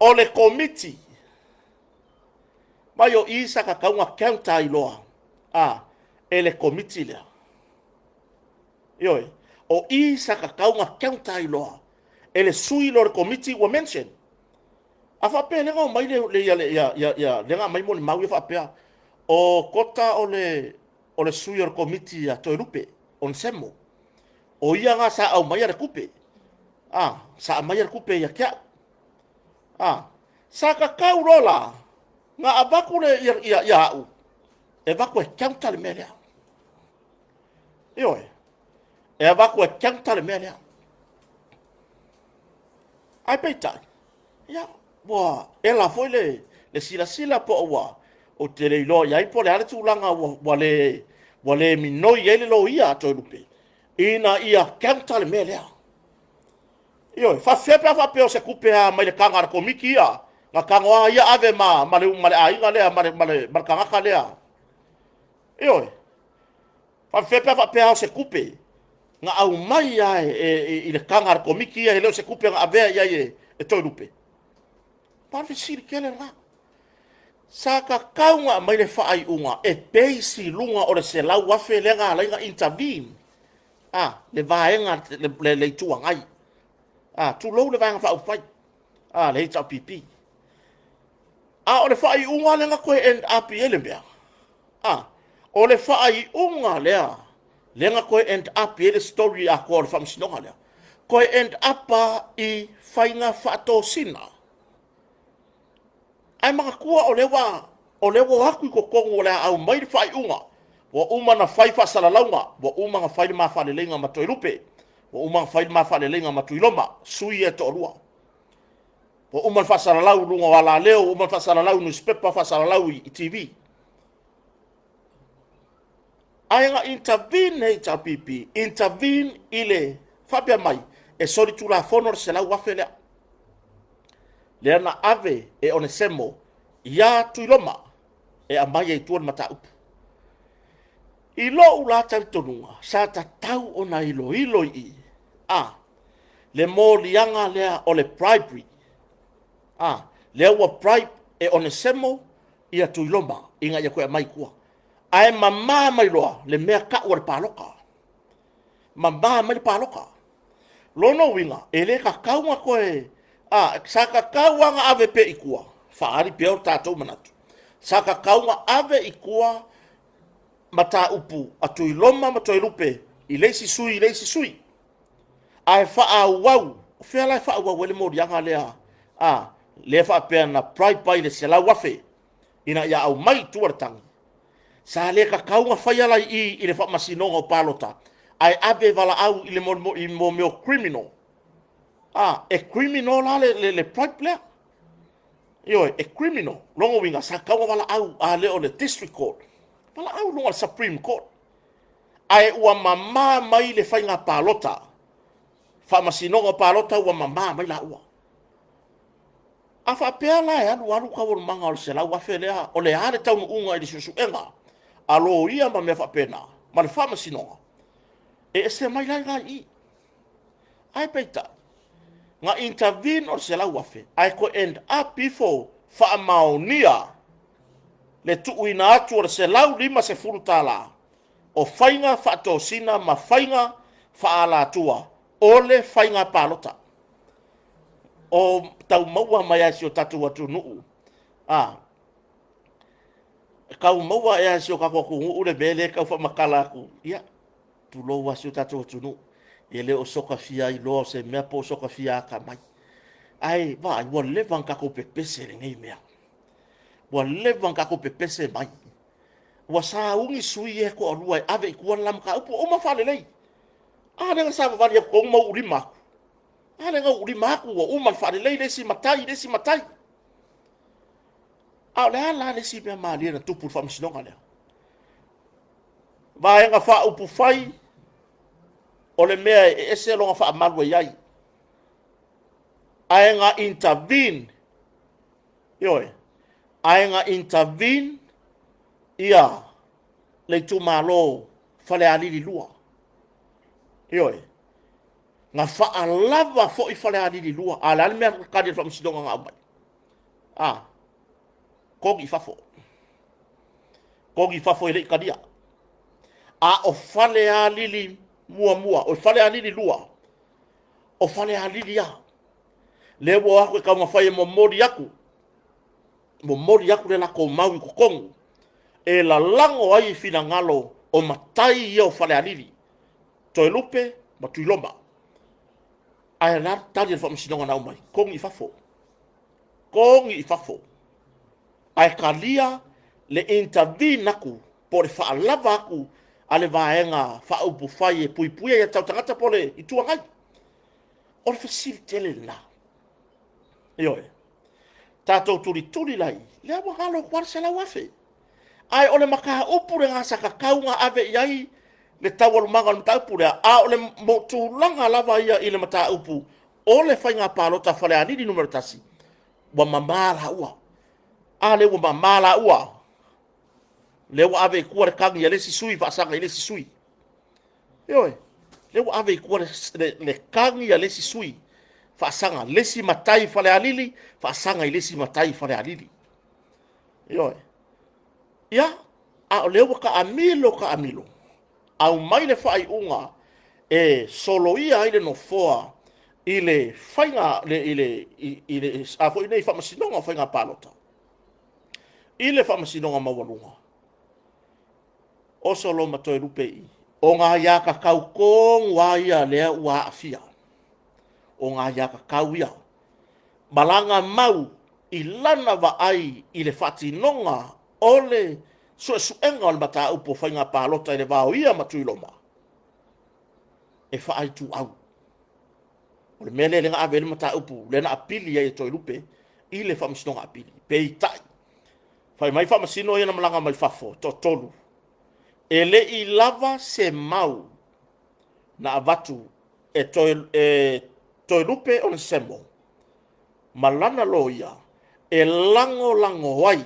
O le Komiti mai o i sa tatau ona counter ai loa e le Komiti lea. Ioe, o i sa tatau ona counter ai loa e le sui lea o le Komiti ua mention. A faapea lea na omai le, le, ia, ia, ia, ia, lea na aumai molimau ia faapea, o Kota o le, o le sui o le Komiti a Toelupe, Onesemo. O ia na sa aumaia le tupe. A, sa aumaia le tupe ia te au. A, sa tatau loa la, na avatu le, ia, ia, ia au, e avatu e counter le mea lea. Ioe, e avatu e counter le mea lea. Ae peitai, ia, ua ela foi le, le silasila po o ua, ou te le iloa i ai po o le a le tulaga ua, ua le, ua le minoi ai le loia a Toelupe, ina ia counter le mea lea. Ioe, faafefea pe a faapea o se tupe lava mai le taga a le Komiti ia, na tago lava ia ave ma, ma le, ma le aiga lea, ma le, ma le, ma le tagata lea. Ioe, faafefea pe a faapea o se tupe na aumai lava e, e, i le taga a le Komiti ia, e le o se tupe na avea i ai e, e Toelupe? Pa o le fesili tele lena. Sa tatau ona aumai le faaiuga e base i luga o le $100,000 lea na ala ai ona intervene a, le vaega le, le, le Itu Agai, a, tulou le Vaega Faaupufai, a, le HRPP. A o le faaiuga lea na toe end up i ai le mea, a, o le faaiuga lea lea na toe end up i ai le story atoa o le faamasinoga lea, toe end up lava i faiga faatosina. Ae manatua o lea ua, o lea ua o atu i totonu o le a aumai le faaiuga, ua uma ona fai faasalalauga, ua uma ona fai le ma faaleleiga ma Toelupe, ua uma ona fai le ma faaleleiga ma Tuiloma, sui ia e toalua. Ua uma ona faasalalau i luga o alaleo, ua uma ona faasalalau i nusipepa, faasalalau i TV. Ae na intervene le HRPP, intervene i le faapea mai, e solitulafono le $100,000 lea. Lea na ave e Onesemo ia Tuiloma e aumai ai i tua le mataupu. I lou la talitonuga, sa tatau ona iloilo i i, a, le moliaga lea o le bribery, a, lea ua bribe e Onesemo ia Tuiloma ina ia toe aumai i tua. Ae mama mai loa le mea tau o le palota. Mama mai le palota. Lona uiga, e le tatau ona toe, a, sa tatau lava ona ave pea i tua, faaali pea o tatou manatu. Sa tatau ona ave i tua mataupu a Tuiloma ma Toelupe i le isi sui i le isi sui. Ae faaauau, o fea la e faaauau ai le moliaga lea, a, lea faapea na bribe ai le $100,000 ina ia aumai i tua le tagi. Sa le tatau ona faia la i i i le faamasinoga o palota, ae ave valaau i le i mea o criminal. A, e criminal la le, le, le bribe lea. Ioe, e criminal. Lona uiga, sa tatau ona valaau, a le o le district court, valaau i luga o le Supreme Court. Ae ua mama mai le faiga palota, faamasinoga o palota ua mama mai laua. A faapea la e alu alu taualumaga o le $100,000 lea, o le a le taunuuga i le suesuega a loia ma mea faapena ma le faamasinoga, e ese mai la i ina i i. Ae peitai, na intervene o le $100,000 ae toe end up ifo faamaonia le tuuina atu o le $150 o faiga faatosina ma faiga faaalatua o le faiga palota. O tau maua mai lava i si o tatou atunuu, a, tau maua ea e si o tatou atunuu le mea lea e tau faamatala atu, ia, tulou lava si o tatou atunuu, e le o soka fia iloa o se mea po o soka fia atamai. Ae vaai, ua leva ona tatou pepese i lenei mea. Ua leva ona tatou pepese mai. Ua sauni sui ia e toalua e ave i tua le la mataupu, ua uma faalelei. A lea na savavali atu tonu ma uulima atu. A lea na uulima atu ua uma ona faalelei le isi matai i le isi matai. A o le a la le isi mea malie na tupu i le faamasinoga lea? Vaega Faaupufai, o le mea e ese lona faamalu e i ai. Ae na intervene, ioe, ae na intervene ia le itumalo Falealili 2. Ioe, na faalava foi Falealili 2. A o le a le mea na tali a le faamasinoga na aumai? A, togi i fafo. Togi i fafo e le i talia. A o Falealili muamua, o Falealili 2, O Falealili lava. Lea ua o atu e taumafai e momoli atu, momoli atu le latou mau i totonu e lalago ai finagalo o matai ia o Falealili, Toelupe ma Tuiloma. Ae o le a le tali a le faamasinoga na aumai? Togi i fafo, togi i fafo. Ae talia le intervene atu po o le faalava atu a le Vaega Faaupufai e Puipuia Aia Tatau a Tagata po o le Itu Agai. O le fesili tele lena. Ioe. Tatou tulituli la i i, lea ua galo atu lava le $100,000. Ae o le mataupu lena sa tatau ona ave i ai le taualumaga o le mataupu lea, a o le tulaga lava ia i le mataupu o le faiga palota a Falealili 1, ua mama laua. A lea ua mama laua, lea ua ave i tua le tagi a le isi sui faasaga i le isi sui. Ioe, lea ua ave i tua le tagi a le isi sui faasaga, le isi matai Falealili faasaga i le isi matai Falealili. Ioe. Ia, a o lea ua taamilo taamilo, aumai le faaiuga e soloia ai le Nofoa i le faiga i le i le a foi nei faamasinoga o faiga palota i le faamasinoga maualuga. Oso loa ma Toelupe i i, o nai aiatatau tonu lava ia lea ua aafia, o nai aiatatau ia, ma lana mau i lana vaai i le faatinoga o le suesuega o le mataupu o faiga palota i le va o ia ma Tuiloma, e faaituau. O le mea lea na ave ai le mataupu lea na apili ai e Toelupe i le Faamasinoga Apili. Peitai, fai mai faamasino ia na malaga mai fafo, toatolu, e le i lava se mau na avatu e Toelupe Onesemo ma lana loia e lagolago ai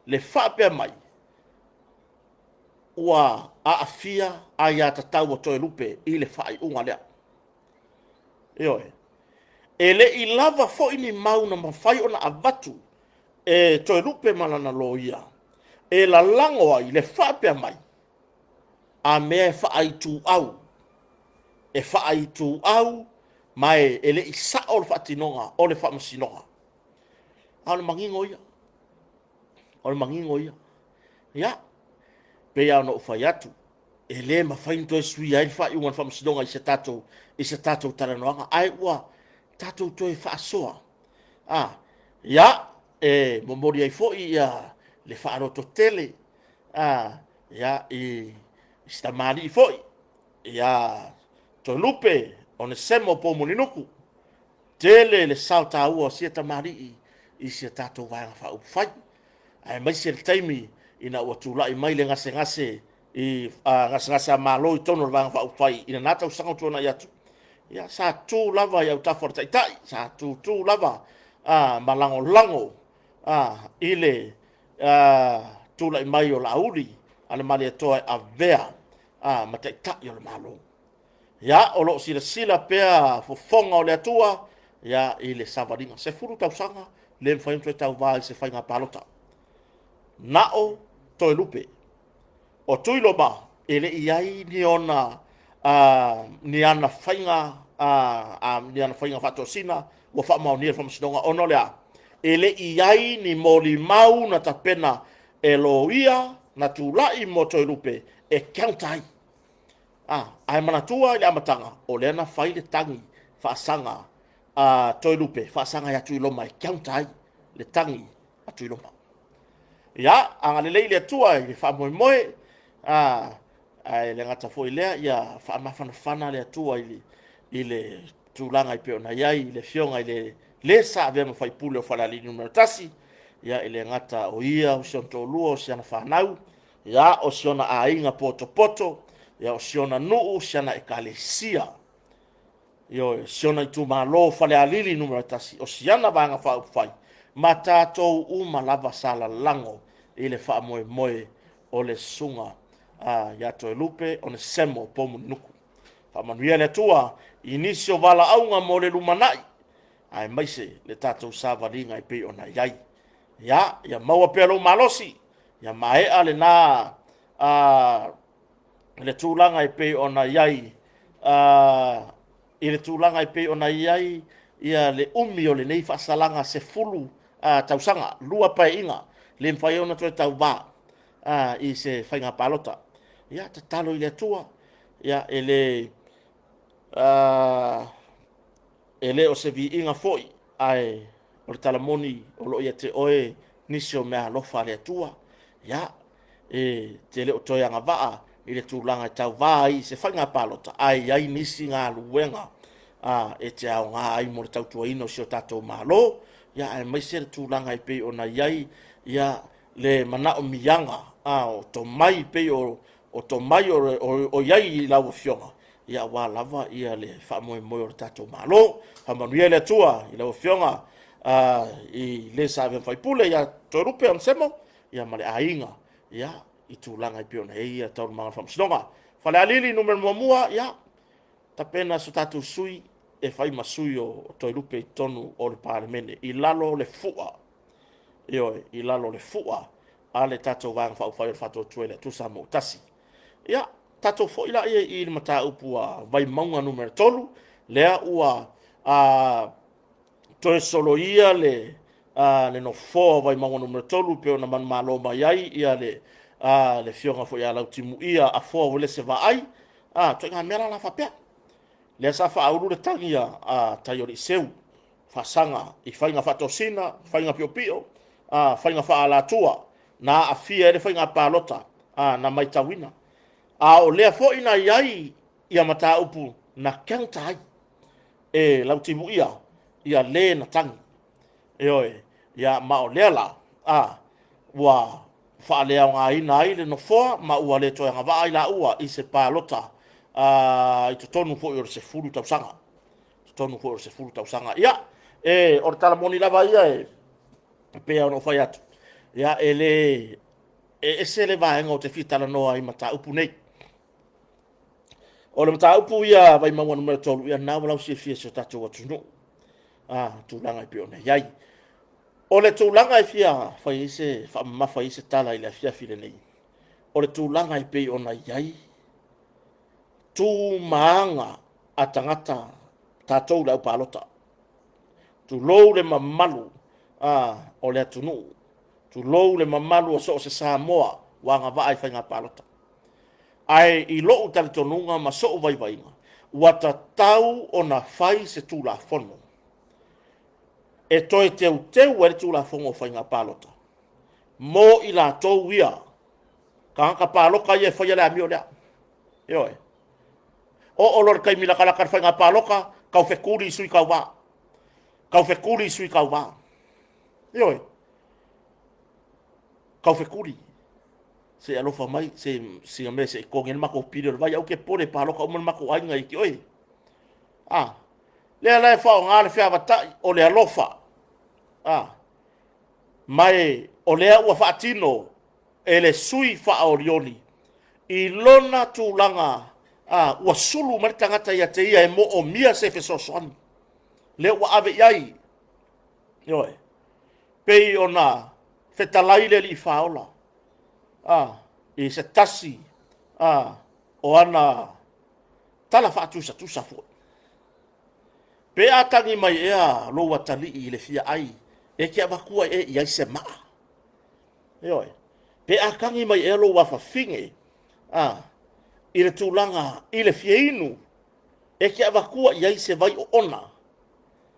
le faapea mai ua aafia aiatatau a Toelupe i le faaiuga lea. Ioe. E le i lava foi ni mau na mafai ona avatu e Toelupe ma lana loia e lalago ai le faapea mai, a mea e faaituau, e faaituau ma e le i sao le faatinoga o le faamasinoga. A o le manino ia, o le manino ia. Ia, pei lava ona ou fai atu, e le mafai ona toe suia ai le faaiuga a le faamasinoga i se tatou, i se tatou talanoaga, ae ua tatou toe faasoa. A, ia, e momoli ai foi ia le faalototetele a, ia, i si tamalii foi ia Toelupe Onesemo Poumulinuku. Tele le sao taua o sia tamalii i si a tatou Vaega Faaupufai, aemaise le taimi ina ua tulai mai le gasegase i gasegase a Malo i totonu o le Vaega Faaupufai i lena tausaga ua tuanai atu. Ia, sa tu lava i autafa o le Taitai, sa tutu lava ma lagolago i le tulai mai o Laauli a le Malietoa e avea ma Taitai o le Malo. Ia, o lo o silasila pea fofoga o le Atua ia, i le savaliga. 10 tausaga le mafai ona toe tauva i se faiga palota. Na o Toelupe. O Tuiloma, e le i i ai ni ona ni ana faiga ni ana faiga faatosina ua faamaonia e le Faamasinoga ona o le a? E le i i ai ni molimau na tapena e loia na tulai mo Toelupe e counter ai. Ae manatua i le amataga, o lea na fai le tagi faasaga a Toelupe, faasaga ia Tuiloma e counter ai le tagi a Tuiloma. Ia, agalelei le Atua i le faamoemoe, ae le gata foi i lea, ia faamafanafana le Atua i le tulaga e pei ona i ai le afioga i le le sa avea ma faipule o Falealili Nu.1, ia e le gata o ia, o si ona toalua, o si ana fanau, ia, o si ona aiga potopoto, ia, o si ona nuu, si ana ekalesia, ioe, si ona itumalo Falealili Nu.1, o si ana Vaega Faaupufai, ma tatou uma lava sa lalago i le faamoemoe o le susuga ia Toelupe Onesemo Poumulinuku. Faamanuia le Atua i nisi o valaauga mo le lumanai, aemaise le tatou savaliga e pei ona i ai. Ia, ia maua pea lou malosi, ia maea lena le tulaga e pei ona i ai. i le tulaga e pei ona i ai ia le umi o lenei faasalaga 10 tausaga, 2 paeaiga, le mafai ai ona toe tauvā i se faiga palota. Ia, tatalo i le Atua, ia, e le e le o se viiga foi, ae o le tala moni o lo o ia te oe nisi o meaalofa a le Atua. Ia, e te le o toe agavaa i le tulaga e tauva ai i se faiga palota, ae i ai nisi galuega e te aoga ai mo le tautuaina o si o tatou Malo, ia, aemaise le tulaga e pei ona i ai ia le manaomiaga o tomai pei o tomai o i ai i lau Afioga, ia aua lava ia le faamoemoe o le tatou Malo. Faamanuia le Atua i lau Afioga i le sa avea ma faipule ia Toelupe Onesemo ia ma le aiga ia i tulaga e pei ona i ai ia taualumaga o le faamasinoga. Falealili Nu.1, ia tapena so tatou sui e fai ma sui o Toelupe i totonu o le Palemene i lalo o le fua, ioe, i lalo o le fua a le tatou Vaega Faaupufai o le Faatuatua i le Atua Samoa ua tasi. Ia, tatou foi laia i le mataupu a Vaimauga Nu.3, lea ua toe soloia le nofoa o Vaimauga Nu.3 e pei ona manumalo mai ai le afioga foi ia Lautimuia Afoa Uelese Vaai. Ituaiga mea la, la faapea, lea sa faaulu le tagi a Taialiiseu faasaga i faiga faatosina, faiga piopio, faiga faaalatua na aafia ai le faiga palota na matauina. A o lea foi na i ai ia mataupu na counter ai e Lautimuia ia le na tagi. Ioe, ia ma o lea la ua faaleaogaina ai le nofoa ma ua le toe agavaa ai laua i se palota i totonu foi o le 10 tausaga. Totonu foi o le 10 tausaga. Ia, o le tala moni lava ia e pei ona ou fai atu, ia e le e ese le vaega ou te fia talanoa ai i mataupu nei. O le mataupu ia Vaimauga Nu.3, ia lena ua lausilafia e si o tatou atunuu tulaga e pei ona i ai. O le tulaga e fia fai ai se faamamafa ai se tala i le afiafi lenei, o le tulaga e pei ona i ai tu ma aga a tagata tatou le aupalota, tulou le mamalu o le atunuu, tulou le mamalu o so o se Samoa ua agavaa i faiga palota. Ae i lou talitonuga ma sou vaivaiga, ua tatau ona fai se Tulafono e toe teuteu ai le Tulafono o Faiga Palota mo i latou ia, tagata palota ia e faia le amio lea. Ioe. Oo loa le taimi latalata i le faiga palota, taufetuli i sui tauva. Taufetuli i sui tauva. Ioe. Taufetuli. Se i alofa mai, se sina mea se i totogi ai le matou pili o le vai, aua te popole e palota uma le matou aiga ia te oe. A, lea la e faaaoga le feavatai o le alofa. A, ma e o lea ua faatino e le sui faaolioli i lona tulaga a, ua sulu mai le tagata ia te ia e moomia se fesoasoani, lea ua ave i ai. Ioe, pei ona fetalai le Alii Faaola i se tasi o ana tala faatusatusa foi. Pe a tagi mai ea lou atalii i le fia ai, e te avatua ea i ai se maa? Ioe. Pe a tagi mai ea lou afafine i le tulaga i le fia inu, e te avatua i ai se vai oona?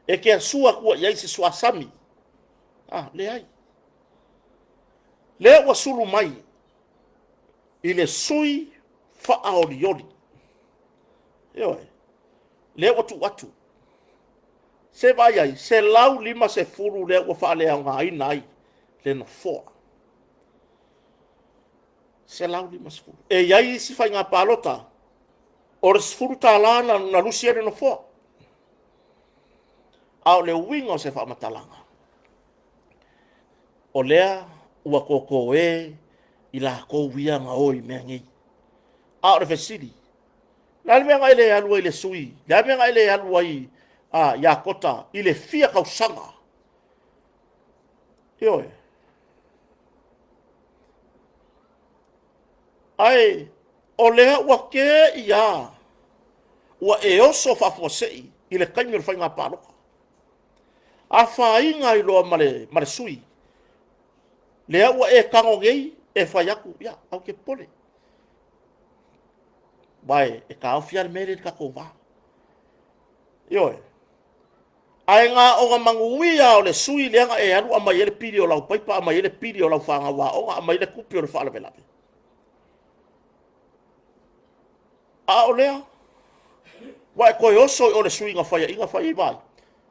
E te asua atua i ai se suasami? Leai. Lea ua sulu mai i le sui faaolioli. Ioe. Lea ua tuu atu. Se vaai ai, 150 lea ua faaleaogaina ai le nofoa. 150. E i ai isi faiga palota o le $10 na lusi ai le nofoa. A o le uiga o se faamatalaga, o lea ua toto e i latou ia na o i mea nei. A o le fesili, o le a le mea na e le alu ai i le sui? O le a le mea na e le alu ai ia Kota i le fia tausaga? Ioe. Ae o lea ua te i lava Ua e oso faafuasei i le taimi o le faiga palota. Afaina ai loa ma le, ma le sui, lea ua e tago nei e fai atu, ia, aua te popole. Aua e taofi lava le mea lea i le tatou va. Ioe. Ae na ona manuia lava o le sui lea na e alu aumai ai le pili o lau paipa, aumai ai le pili o lau fanau aoga, aumai ai le tupe o le faalavelave. A o lea, ua e toe oso i o le sui na faiaina fai ai vaai,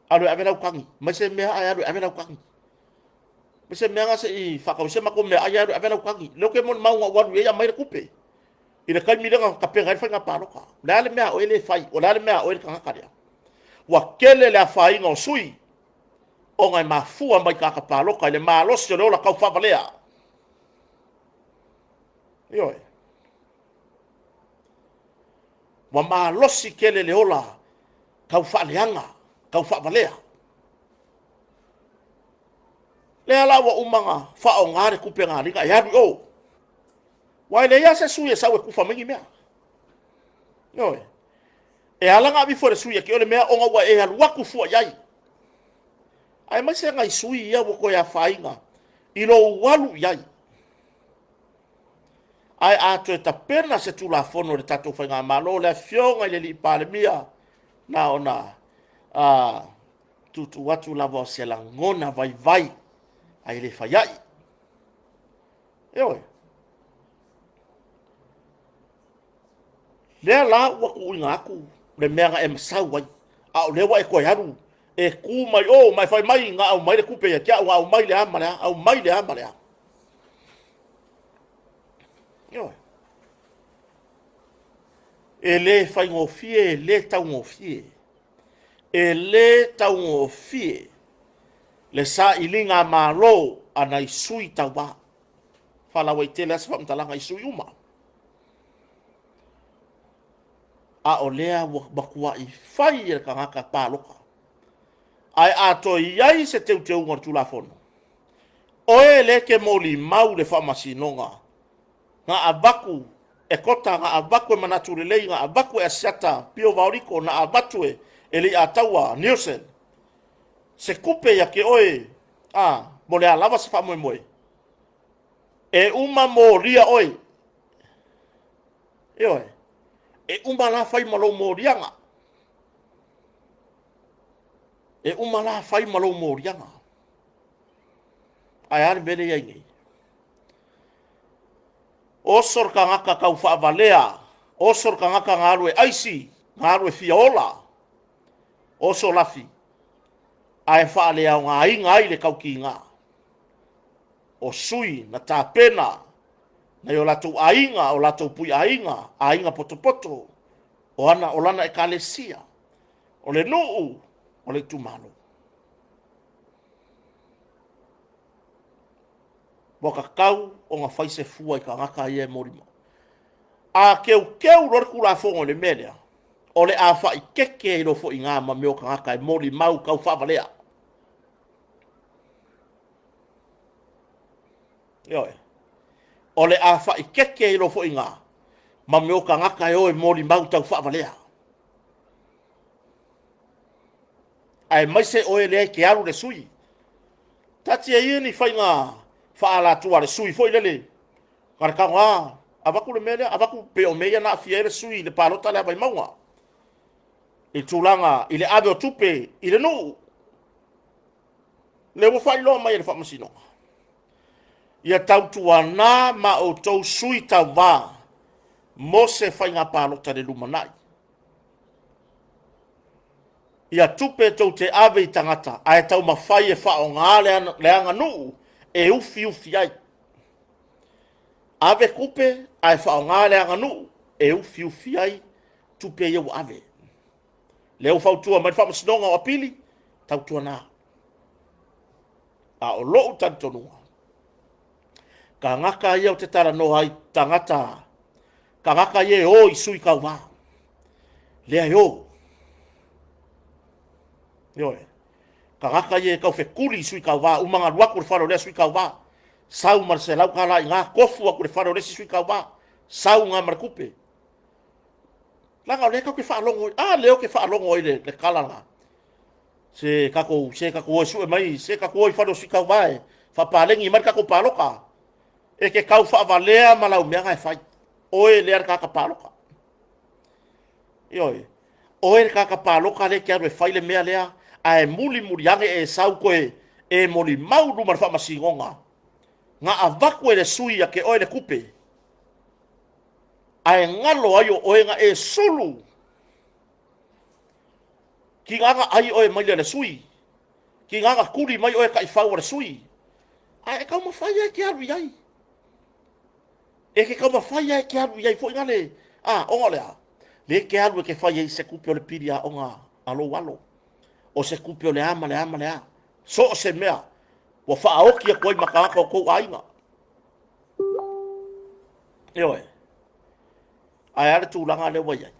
alu e ave lau tagi, mai se mea ae alu e ave lau tagi. Mai se mea na se i faatau ai se matou meaai ae alu e ave lau tagi. O lea ou te molimau na ou alu i ai aumai le tupe. I le taimi lea na tapena ai le faiga palota. O le a le mea a oe lea e fai? O le a le mea a oe le tagata lea? Ua tele le afaina o sui ona e mafua mai tagata palota i le malosi o le ola taufaavalea. Ioe. Ua malosi tele le ola taufaaleaga, taufaavalea. Lea la ua uma ona faaaoga le tupe na alina e alu i o. Aua e leai lava se sui e sau e tufa mai ni mea. Ioe. E ala ona aveifo e le sui ia te oe le mea ona ua e alu atu fua i ai. Aemaise nai sui ia ua toe afaina i lou alu i ai. Ae a toe tapena se Tulafono i le tatou Faigamalo, le Afioga i le Palemia, na ona tuutuu atu lava o se lagona vaivai, ae le fai ai. Ioe. Lea la ua tuuina atu le mea na e masau ai, a o lea ua e toe alu e tu mai o ma e fai mai na aumai le tupe ia te au, na aumai le a ma le a, aumai le a ma le a. Ioe. E le faigofie, e le taugofie. E le taugofie le sailiga malo a nai sui tauva. Faalauaitele lava se faamatalaga i sui uma. A o lea ua matuai fai e le tagata palota. Ae a toe i ai se teuteuga o le Tulafono, oe lea e te molimau i le faamasinoga, na avatu e Kota, na avatu e Manatu Lelei, na avatu e Asiata Pio Vaoliko, na avatu e Leiataua Nielsen, se tupe ia te oe, a, mo le a lava se faamoemoe, e uma molia oe. Ioe, e uma la fai ma lou moliaga. E uma la fai ma lou moliaga. Ae a le mea lea e i ai nei? Oso le tagata taufaavalea, oso le tagata na alu e aisi, na alu e fia ola, oso lafi, ae faaleaogaina ai le tautiga o sui na tapena nai o latou aiga, o latou puiaiga, aiga potopoto, o ana, o lana ekalesia, o le nuu, o le itumalo. Ua tatau ona fai se fua i tagata ia e molimau. A teuteu loa le Tulafono i le mea lea, o le a faaitete ai loa foi i ina ma mea o tagata e molimau taufaavalea. Ioe. O le a faaitete ai loa foi i ina ma mea o tagata e o e molimau taufaavalea. Aemaise oe lea e te alu i le sui. Taatia ia ni faiga faaalatua a le sui foi lele, na o le tago lava, avatu le mea lea, avatu, pei o mea ia na aafia ai le sui i le palota lea a Vaimauga, i tulaga i le ave o tupe i le nuu. Lea ua faailoa mai e le Faamasinoga, ia tautuana ma outou sui tauva mo se faiga palota i le lumanai. Ia tupe tou te ave i tagata ae taumafai e faaaoga le aganuu e ufiufi ai. Ave tupe ae faaaoga le aganuu e ufiufi ai tupe ia ua ave. Lea ua fautua mai le Faamasinoga o Apili, tautuana. A o lou talitonuga, tagata ia ou te talanoa ai, tagata, tagata ia e o i sui tauva, lea e o. Ioe. Tagata ia e taufetuli i sui tauva, uma ona alu atu i le fale o lea sui tauva, sau ma le $100 i ina, tofu atu i le fale o le isi sui tauva, sau i ina ma le tupe. Leaga o lea tatou te faalogo, a lea ou te faalogo ai le tala lena. Se tatou, se tatou o e sue mai, se tatou o i fale o sui tauva e faapaleni mai le tatou palota. E te tau faavalea ma lau mea na e fai. Oe lea le tagata palota. Ioe. Oe le tagata palota lea e te alu e fai le mea lea, ae mulimuli ane e sau toe e molimau i luma o le faamasinoga na avatu e le sui ia te oe le tupe, ae galo ai o oe na e sulu. Tiga na ai oe mai le sui, tiga na tuli mai oe taifau a le sui, ae e taumafai lava e te alu i ai. E te taumafai lava e te alu i ai foi na le, a, ona o le a? Lea e te alu e te fai ai se tupe o le pili aoga a lou alo, o se tupe o le a ma le a ma le a, so o se mea ua faaoti atu ai ma tagata o tou aiga. Ioe. Ae a le tulaga lea ua i ai?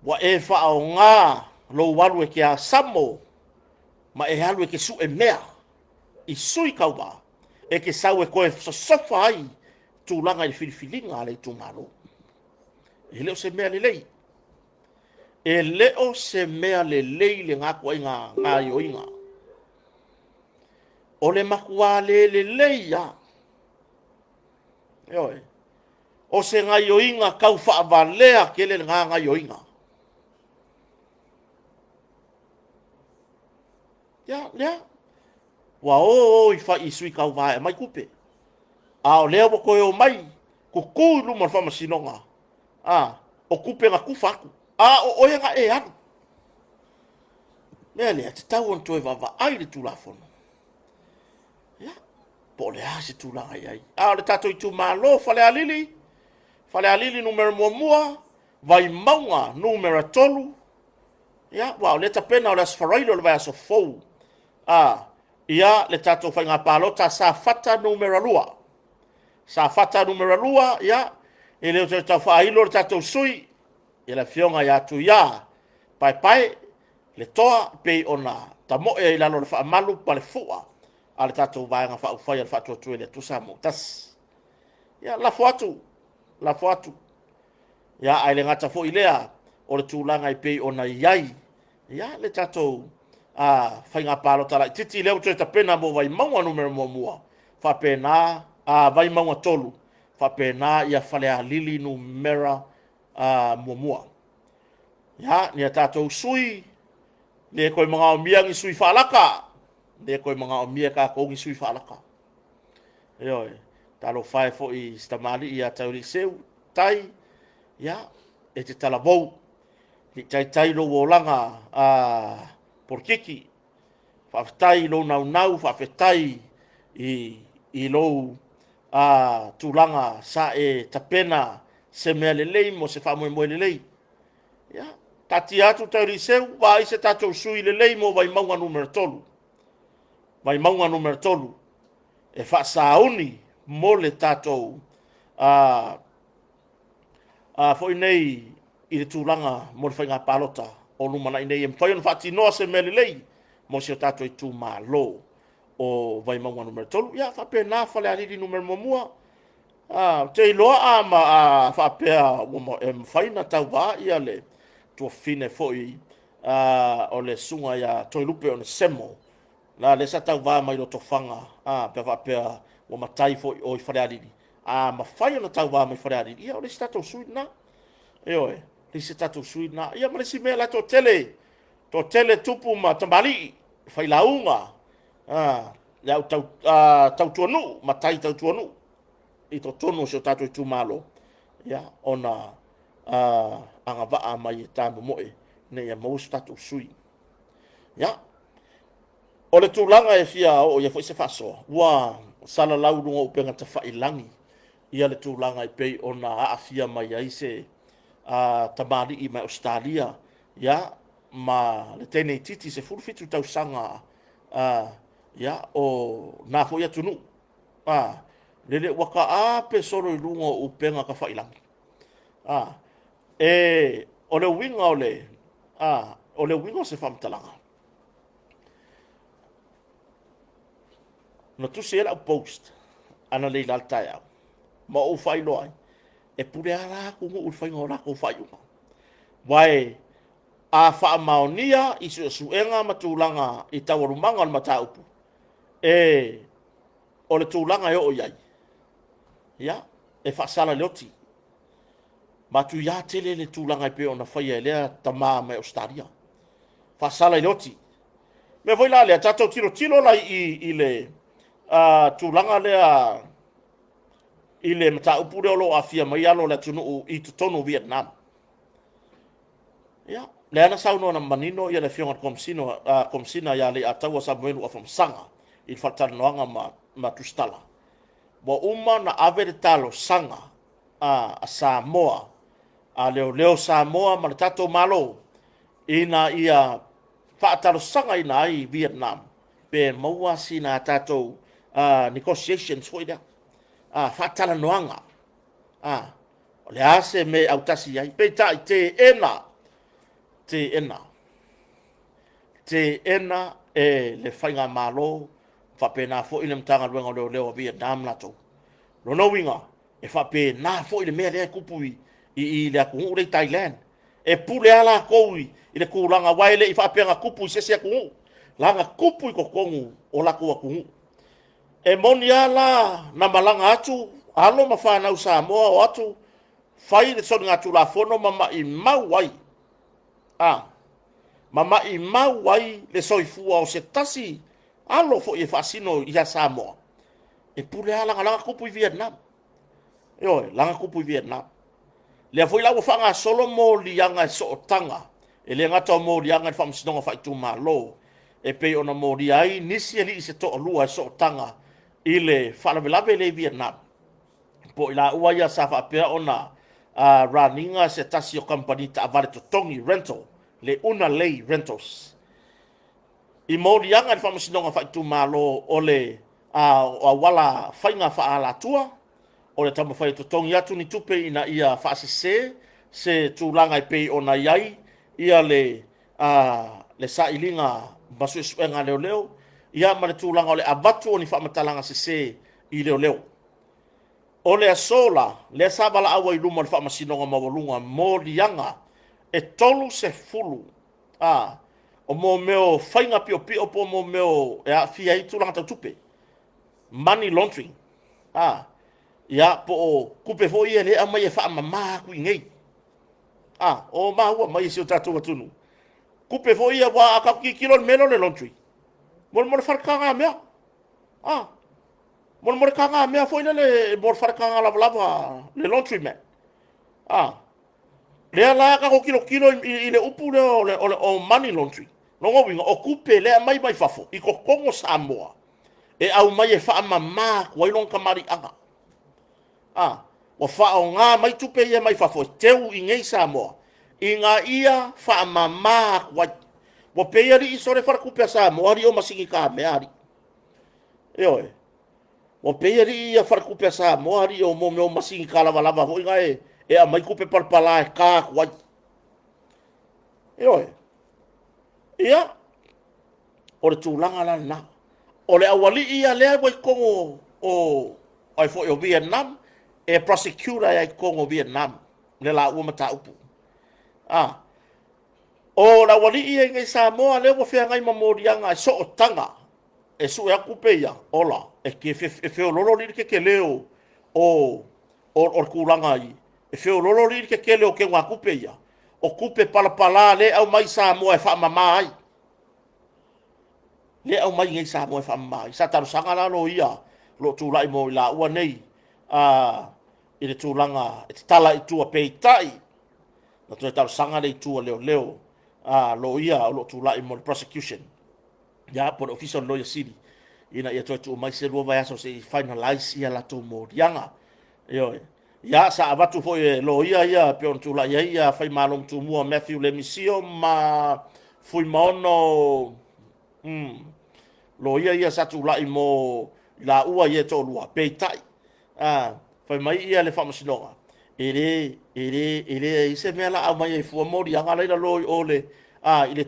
Ua e faaaoga lou alu e te asamo ma e alu e te sue mea i sui tauva e te sau e toe sosofa ai tulaga i le filifiliga a le itumalo. E le o se mea lelei. E le o se mea lelei lena ituaiga gaoioiga. O le matua le lelei lava. Ioe. O se gaoioiga tau faavalea tele lena gaoioiga. Ia, lea. Ua o o i fai i sui tauva e aumai tupe. A o lea ua toe omai tutu i luma o le faamasinoga, a, o tupe na tufa atu, a o oe na e alu. Mea lea, e tatau ona toe vaavaai le Tulafono. Ia, po o le a se tulaga i ai. A o le tatou itumalo Falealili, Falealili numera 1, Vaimauga numera 3, ia, aua o lea e tapena o le Aso Faraile o le vaiaso fou, a, ia, le tatou faiga palota Safata numera 2. Safata numera 2, ia, e le o toe tau faailo le tatou sui, ia le afioga ia Tuia Paepae, le toa pei ona tamoe i lalo o le faamalu ma le fua a le tatou Vaega Faaupufai a le Faatuatua i le Atua Samoa ua Tasi. Ia, lafo atu, lafo atu. Ia, ae le gata foi i lea, o le tulaga e pei ona i ai, ia, le tatou faiga palota laitiiti lea ua toe tapena mo Vaimauga numera 1, faapena Vaimauga 3, faapena ia Falealili numera 1. Ia, ni a tatou sui, le toe manaomia ni sui faalaka, le toe manaomia e tatou ni sui faalaka. Ioe, talofa e foi i si tamalii ia Tauiliiseu, tai, ia, e te talavou, i taitai lou olaga polokiki. Faafetai i lou naunau, faafetai i lou tulaga sa e tapena se mea lelei mo se faamoemoe lelei. Ia, taatia atu Tauiliiseu, vaai se tatou sui lelei mo Vaimauga numera 3. Vaimauga numera 3 e faasauni mo le tatou foi nei i le tulaga mo le faiga palota o lumanai nei e mafai ona faatinoa se mea lelei mo si o tatou itumalo o Vaimauga numera 3. Ia faapena Falealili numera 1. Ou te iloa a ma a faapea ua e mafai ona tauva ia le tuafafine foi o le susuga ia Toelupe Onesemo, la lea sa tauva mai Lotofaga, pe faapea ua matai foi o i Falealili, a mafai ona tauva mai Falealili, ia o le isi tatou sui lena. Ioe, le isi tatou sui lena. Ia ma le isi mea la e toatele, toatele tupu ma tamalii, failauga, le au tautuanuu, matai tautuanuu i totonu o si o tatou itumalo, ia, ona agavaa mai e ta momoe ina ia maua se tatou sui. Ia, o le tulaga e fia oo i ai foi se faasoa, ua salalau i luga o upega tafailagi ia le tulaga e pei ona aafia mai ai se tamalii mai Ausetalia, ia, ma le teine itiiti 17 tausaga, ia, o na foi atunuu, lele ua taape solo i luga o upega tafailagi. O le uiga o le, o le uiga o se faamatalaga, na tusi ai lau post analeila i le taeao, ma ou faailoa ai, E pule lava la atunuu i le faiga o latou faaiuga. Aua a faamaonia i suesuega ma tulaga i taualumaga o le mataupu, e o le tulaga e oo i ai, ia, e faasala i le oti. Matuia tele le tulaga e pei ona faia e lea tama mai Ausetalia. Faasala i le oti. O le mea foi la lea, tatou tilotilo la i le tulaga lea i le mataupu lea o lo o aafia mai alo o le atunuu i totonu o Vietnam. Ia, lea na saunoa manino le Afioga i le Komesina, Komesina ia Leiataua Samuelu Afamasaga i le faatalanoaga ma Tusitala. Ua uma ona ave le talosaga a Samoa, a leoleo Samoa ma le tatou Malo ina ia faatalosagaina ai Vietnam pe maua sina tatou negotiations foi lea, faatalanoaga, o le a se mea e autasi i ai. Peitai, teena, teena, teena e le Faigamalo faapena foi le Matagaluega o Leoleo a Vietnam latou. Lona uiga, e faapena foi le mea lea e tupu i le atunuu lea i Thailand. E pule lava latou i le tulaga, aua e le i faapea na tupu i se isi atunuu, leaga na tupu i totonu o latou atunuu. E moni lava la na malaga atu alo ma fanau Samoa o atu fai le soligatulafono ma maimau ai, ma maimau ai le soifua o se tasi alo foi e faasino ia Samoa, e pule lava lagalaga tupu i Vietnam. Ioe, laga tupu i Vietnam. Lea foi la ua faagasolo moliaga e sootaga, e le gata o moliaga i le Faamasinoga Faaitumalo, e pei ona molia ai nisi alii se toalua e sootaga i le faalavelave lea i Vietnam, po o i laua ia sa faapea ona run ina se tasi o kamupani taavale totogi, rental, le Una Lay Rentals. I moliaga i le Faamasinoga Faaitumalo o le auala faiga faaalatua, o le taumafai e totogi atu ni tupe ina ia faasese se tulaga e pei ona i ai ia le sailiga ma suesuega a leoleo, ia ma le tulaga o le avatu o ni faamatalaga sese i leoleo. O le aso la, lea sa valaau ai i luma o le Faamasinoga Maualuga moliaga e 30 o mea o faiga piopio po o mea e aafia ai tulaga tau tupe, money laundering, ia, po o tupe foi ia lea e aumai e faamama atu i inei, o maua mai e si o tatou atunuu, tupe foi ia, aua a tatou tilotilo i le mea lea o le laundry, mo le faletagamea, mo le tagamea foi lele, mo le faletaga lavalava, le laundry mat. Lea la tatou tilotilo i le upu lea o money laundry, lona uiga o tupe lea e aumai mai fafo i totonu o Samoa, e aumai e faamama atu ai lona tamaliiaga. Ua faaaoga mai tupe ia mai fafo e teu i inei Samoa, ina ia faamama atu ai. Ua pei alii sole faletupe a Samoa, alii o masini kamea alii. Ioe. Ua pei alii ia faletupe a Samoa, alii o mea o masini kalavalava foi na e aumai tupe palapala e ka atu ai. Ioe. Ia, o le tulaga la lena. O le aualii ia lea ua i totonu o ai foi o Vietnam, e prosecute ai i totonu o Vietnam le laua mataupu. O le aualii ia i nei Samoa lea ua feagai ma moliaga e sootaga e sue atu tupe ia, ola, e feololo le tetele o le tulaga i, e feololo le tetele o teugatupe ia, o tupe palapala lea e aumai i Samoa e faamama ai. Lea e aumai nei i Samoa e faamama ai. Sa talosaga la loia o lo o tulai mo i laua nei i le tulaga e tatala i tua, peitai, na toe talosaga le itu a leoleo, loia o lo o tulai mo le prosecution, ia, po o le Ofisa o le Loia Sili, ina ia toe tuu mai se 2 vaiaso se i finalize ia latou moliaga. Ioe. Ia, sa avatu foi e loia ia pei ona tulai ai ia Faimalomatumua Matthew Lemisio ma Fuimaono, loia ia sa tulai mo laua ia e toalua, peitai, fai mai ia le faamasinoga, e leai se mea la aumai ai fua moliaga la i lalo i o le,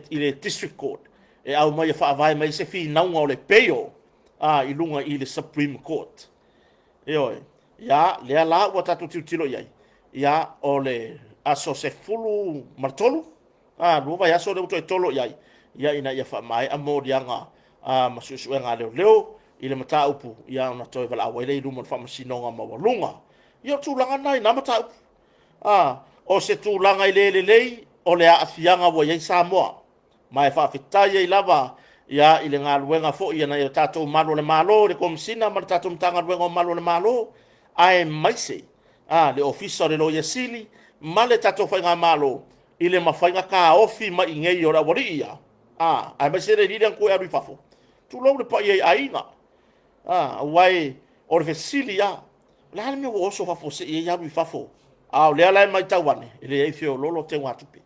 i le district court, e aumai e faavae mai se finauga o le bail i luga i le Supreme Court. Ioe. Ia, lea la ua tatou tilotilo i ai, ia, o le aso 13, 2 vaiaso lea ua toe tolo i ai, ia, ina ia faamaea moliaga ma suesuega a leoleo i le mataupu, ia, ona toe valaau ai lea i luma o le Faamasinoga Maualuga. Ia, o tulaga na i na mataupu. O se tulaga e le lelei o le aafiaga ua i ai Samoa, ma e faafetai ai lava ia i le galuega foi a nai o tatou malu o le Malo, le Komesina ma le tatou Matagaluega o Malu o le Malo, aemaise le Ofisa o le Loia Sili ma le tatou Faigamalo i le mafaiga taofi mai i nei o le aualii ia, aemaise le alii lea na toe alu i fafo, tulou le paia i aiga, aua o le fesili lava, o le a le mea ua oso fafo se i ai alu i fafo? A o lea la e matau ane, e leai, feoloolo teugatupe,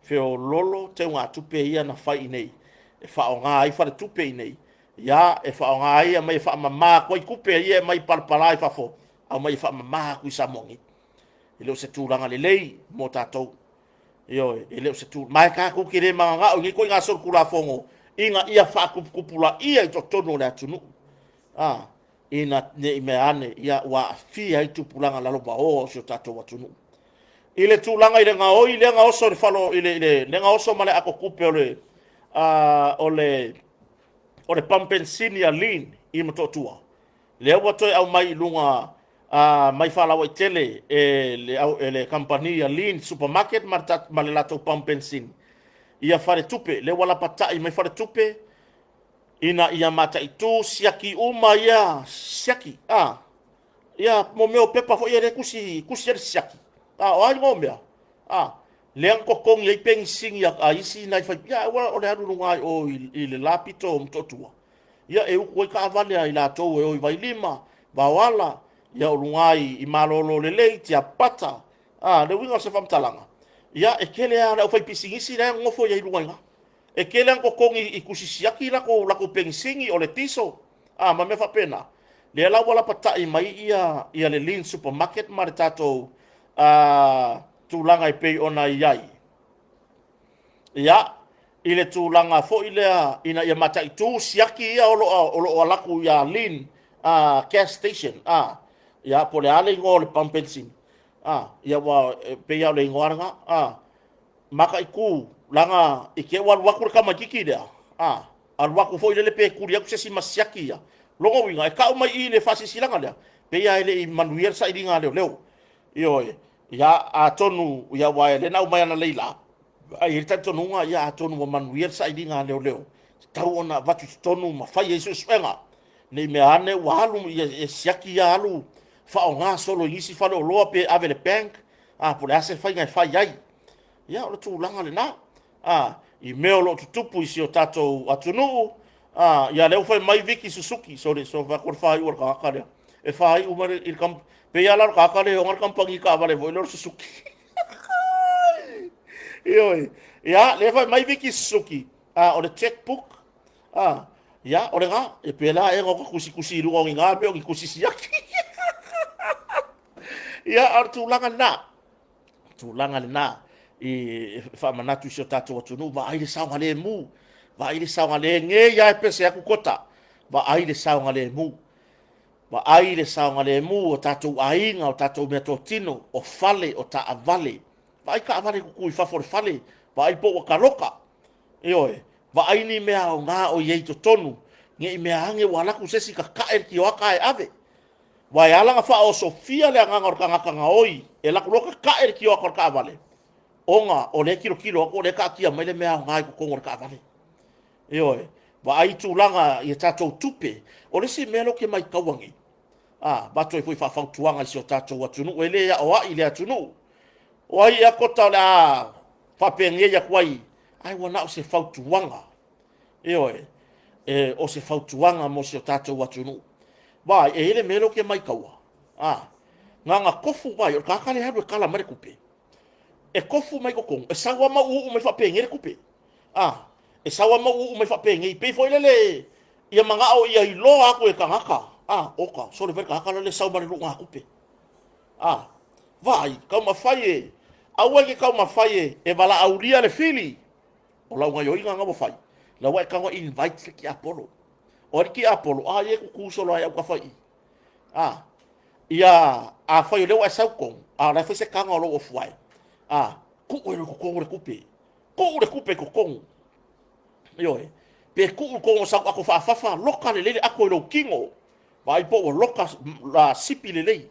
feoloolo teugatupe ia na fai i inei e faaaoga ai faletupe i inei, ia, e faaaoga ai, aumai e faamama atu ai tupe ia e aumai palapala i fafo, aumai e faamama atu i Samoa nei. E le o se tulaga lelei mo tatou. Ioe, e le o se tu, ma e tatou te le mananao i nei ituaiga solitulafono ina ia faatuputupulaia i totonu o le atunuu, ina ne i mea ane ia ua aafia ai tupulaga lalovaoa o si o tatou atunuu. I le tulaga i le gaoi lea na oso i le falo i le lea na oso ma le atotupe o le o le o le pamu penisini a Lean i Motootua, lea ua toe aumai i luga mai faalauaitele e le kamupani a Lean Supermarket ma le latou pamu penisini ia faletupe, lea ua lapatai mai faletupe ina ia mataitu siaki uma ia siaki ia mo mea o pepa foi ia lea e tusi tusi ai le siaki. O a igoa o mea lea na totogi ai penisini a isi nai fai, ia aua o le alu i luga i o i le la pito o Motootua, ia e utu ai taavale a i latou e o i Vailima, Vaoala, ia o luga i Malolo Lelei, Tiapapata. Le uiga o se faamatalaga, ia e tele lava o le aufaipisinisi la e nonofo ai i luga i ina. E tele lava ina totogi i tusi siaki latou penisini, o le kiso, ma mea faapena. Lea la ua lapatai mai ia le Lean Supermarket ma le tatou tulaga e pei ona i ai. Ia, i le tulaga foi lea ina ia mataitu siaki ia o lo o alu atu ia Lean gas station, ia po o le a le igoa o le pamu penisini, ia ua pei lava o le igoa lena, mataitu leaga i te i ua alu atu le tamaitiiti lea, alu atu foi lele pe tuli atu se isi ma siaki ia. Lona uiga, e tau mai i i le faasilasilaga lea, pei lava e le i manuia le sailiga a leoleo. Ioe, ia atonu, ia aua o lea na aumai analeila, ae i ai le talitonuga, ia atonu ua manuia le sailiga a leoleo, tatau ona avatu i totonu ma fai ai suesuega, ne i mea ane ua alu ia siaki ia alu faaaoga solo i isi faleoloa pe ave i le bank, po o le a se faiga e fai ai. Ia o le tulaga lena i mea o lo o tutupu i si o tatou atunuu. Ia lea ua fai mai Viki Susuki, sorry, so fai atu le faaiu o le tagata lea. E faaiu mai i le pei lava la o le tagata lea e ona le kamupani taavale foi lea o le Susuki. Ioe. Ia, lea fai mai Viki Susuki, o le checkbook, ia, o lena, e pela ea na tusitusi i luga o ni na mea o ni tusi siaki. Ia, a o le tulaga lena, tulaga lena i faamanatu i si o tatou atunuu, vaai le saogalemu, vaai le saogalemu, nei lava e pese atu kota, vaai le saogalemu, vaai le saogalemu o tatou aiga, o tatou meatotino, o fale, o taavale, vaai taavale tutu i fafo o le fale, vaai po ua taloka, ioe, vaai ni mea aoga o i ai i totonu, ne i mea ane ua alu atu se isi tatae le tioata ae ave. Aua e ala ona faaosofia le agaga o le tagata gaoi e alu atu loa tatae le tioata o le taavale, ona o lea e tilotilo atu o lea e taatia mai le mea aoga i totonu o le taavale. Ioe, vaai tulaga i a tatou tupe. O le isi mea lea ou te maitaua nei, avatu ai foi faafautuaga i si o tatou atunuu, e le aoai le atunuu. O ai ea kota o le a faapenei atu ai, ae ua na o se fautuaga. Ioe, o se fautuaga mo si o tatou atunuu. Vaai, e i ai le mea lea ou te maitaua, na ona tofu, vaai, o le tagata lea e alu e tala mai le tupe, e tofu mai totonu, e sau lava ma uu mai faapenei le tupe. E sau lava ma uu mai faapenei, pei foi lele ia manao ia iloa atu e tagata, oka, sole fai le tagata lea sau ma le luugatupe. Vaai, taumafai e, aua e te taumafai e valaaulia le fili, o lau gaoioiga na ua fai, la ua e tago e invite le tiapolo. O ai le tiapolo? A ia e tutu solo ai autafa i i. Ia, afai o lea ua e sau tonu, A o la e fai se taga o lou ofuae. A, tuu e totonu le tupe. Tuu le tupe i totonu. Ioe. Pe tuu i totonu o sau ato faafafa, loka lelei le ato i lou tino. Vaai po ua loka la sipi lelei.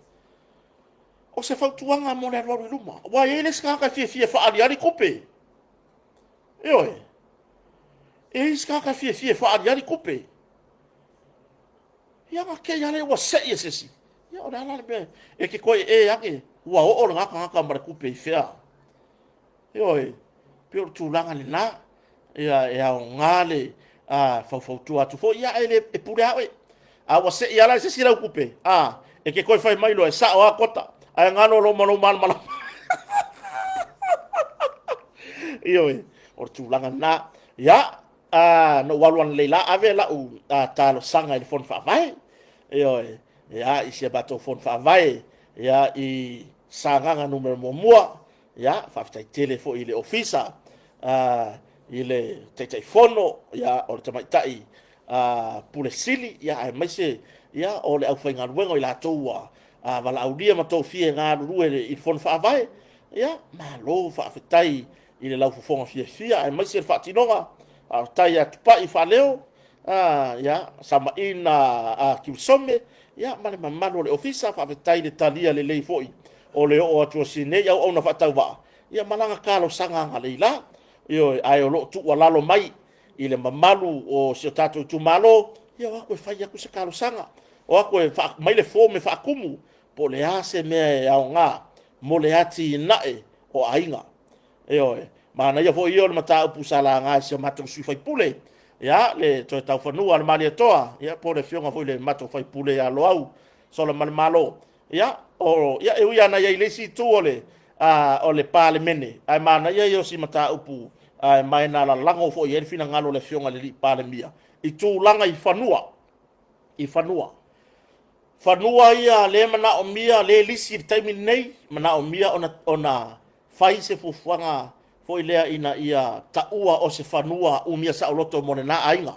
O se fautuaga mo le alualu i luma. Aua e i ai le isi tagata e fiafia e faaaliali tupe. Ioe. E i ai isi tagata e fiafia e faaaliali tupe. Ia na te i lava lea ua sei e se isi. Ia o le a la le mea e te toe ee ane, ua oo lena tagata ma le tupe i fea? Ioe, pei o le tulaga lena. Ia e aoga le faufautua atu foi, ia ae le e pule lava oe. A ua sei lava la e se isi lau tupe, a, e te toe fai mai loa, e sao lava Kota, ae galo loa ma lou malamalama. Ioe, o le tulaga lena. Ia, na ou alu analeila ave lau talosaga i le Fono Faavae. Ioe, ia, i si a matou Fono Faavae, ia, i Sagaga Nu.1, ia, faafetai tele foi i le Ofisa, i le Taitaifono, ia, o le Tamaitai Pule Sili, ia, aemaise, ia, o le aufaigaluega o i latou ua valaaulia ma tofia e galulue i le Fono Faavae. Ia, malo faafetai i le laufofoga fiafia aemaise le faatinoga. Faafetai ia Tupai Faaleo, ia, Samaina Kiwisome, ia, ma le mamalu o le Ofisa. Faafetai le talia lelei foi o le oo atu o si nei auauna faatauvaa, ia, ma lana talosaga analeila. Ioe, ae o lo o tuualalo mai i le mamalu o si o tatou itumalo, ia o atu e fai atu se talosaga, o atu e aumai le form e faatumu, po o le a se mea e aoga mo le atinae o aiga. Ioe, manaia foi ia o le mataupu sa laga e si o matou sui usufono, ia, le toe taufanua a le Malietoa, ia, po o le afioga foi i le matou sui usufono ia Loau Solamalemalo. Ia, o, ia, e ui lava na i ai i le isi itu o le, o le Palemene, ae manaia ia o si mataupu ma e na lalago foi i ai le finagalo o le afioga i le Palemia i tulaga i fanua, i fanua. Fanua ia lea e manaomia, lea e lisi i le taimi lenei, manaomia ona fai se fuafuaga foi lea ina ia taua o se fanua umia saoloto mo lena aiga.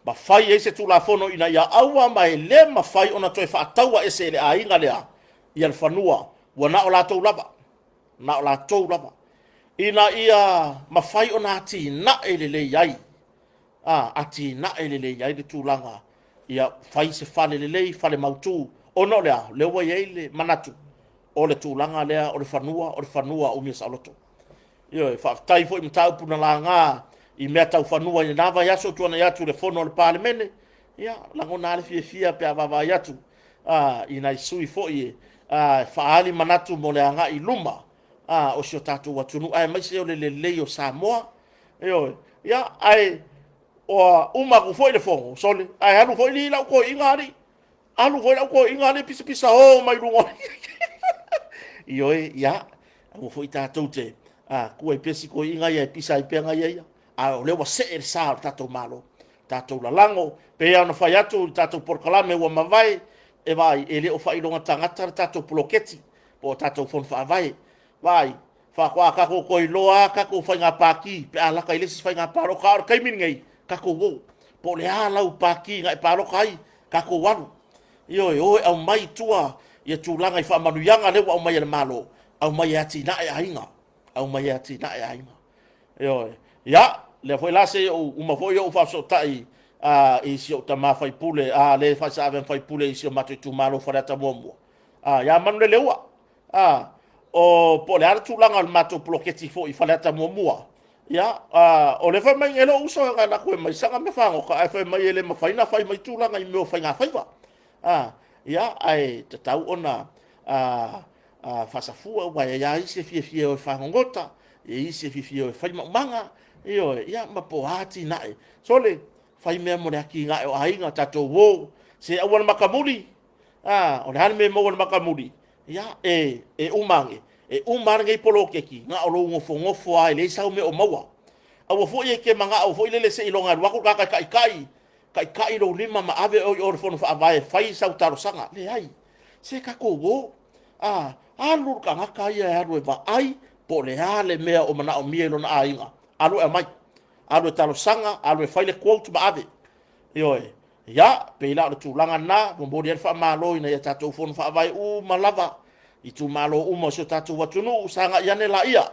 Ma fai ai se Tulafono ina ia aua ma e le mafai ona toe faataua ese e le aiga lea ia le fanua ua na o latou lava, na o latou lava, ina ia mafai ona atinae lelei ai, atinae lelei ai le tulaga ia fai se fale lelei, fale mautu, ona o le a? O lea ua i ai le manatu o le tulaga lea o le fanua, o le fanua umia saoloto. Ioe, faafetai foi i mataupu na laga i mea tau fanua i lena vaiaso tuanai atu i le fono a le Palemene. Ia, lagona lava le fiafia pe a vaavaai atu i nai sui foi e faaali manatu mo le agai i luma o si o tatou atunuu, aemaise o le lelei o Samoa. Ioe, ia, ae ua uma atu foi le fono, sole, ae alu foi li lau toeaina alii. Alu foi lau toeaina alii pisapisa o mai luga. Ioe, ia, aua foi tatou te tua i pesi toeaina ia e pisa ai pea ia ia. A o lea ua see le sa o le tatou Malo, tatou lalago, pei ona fai atu i le tatou polokalame ua mavae, e vaai, e le o faailoga tagata le tatou poloketi po o tatou fono faavae. Vaai, faatoa tatou toe iloa lava tatou faiga pati pe a lata i le isi faiga palota. A o le taimi lenei, tatou o. Po o le a lau pati na e palota ai, tatou alu. Ioe, o e aumai i tua ia tulaga i faamanuiaga lea ua aumai e le Malo, aumai e atinae aiga, aumai e atinae aiga. Ioe, ia, lea foi la se i ou uma foi ou faafesootai i si ou tama faipule, le faisaaveam faipule i si o matou itumalo Faleata 1, ia Manuleleua. O po o le a le tulaga o le matou poloketi foi i Faleata 1. Ia, o le fai mai e lou uso na alu atu e mai saga mea fagota, ae fai mai e le mafai ona fai mai tulaga i mea o faiga faiva. Ia, ae tatau ona faasafua, aua e i ai isi e fiafia e o e fagogota, e i ai isi e fiafia e o e fai maumaga, ioe, ia ma po o a atinae. Sole, fai mea mo le atinae o aiga, tatou o, se aua le matamuli, o le a le mea e maua i le matamuli? Ia, e uma ane, e uma lava lenei poloketi, na o lou nofonofo lava e leai sau mea o maua. Aua foi e te manao foi lele seiloga e alu atu le tagata e taitai, taitai lou lima ma ave oe i o i le fono faavae e fai sau talosaga. Leai, se tatou o, alu le tagata ia e alu e vaai po o le a le mea o manaomia i lona aiga, alu e aumai, alu e talosaga, alu e fai le quote ma ave. Ioe, ia, pei la o le tulaga lena, momoli ai le faamalo ina ia tatou fono faavae uma lava. itumalo uma o si o tatou atunuu, sagai ane laia,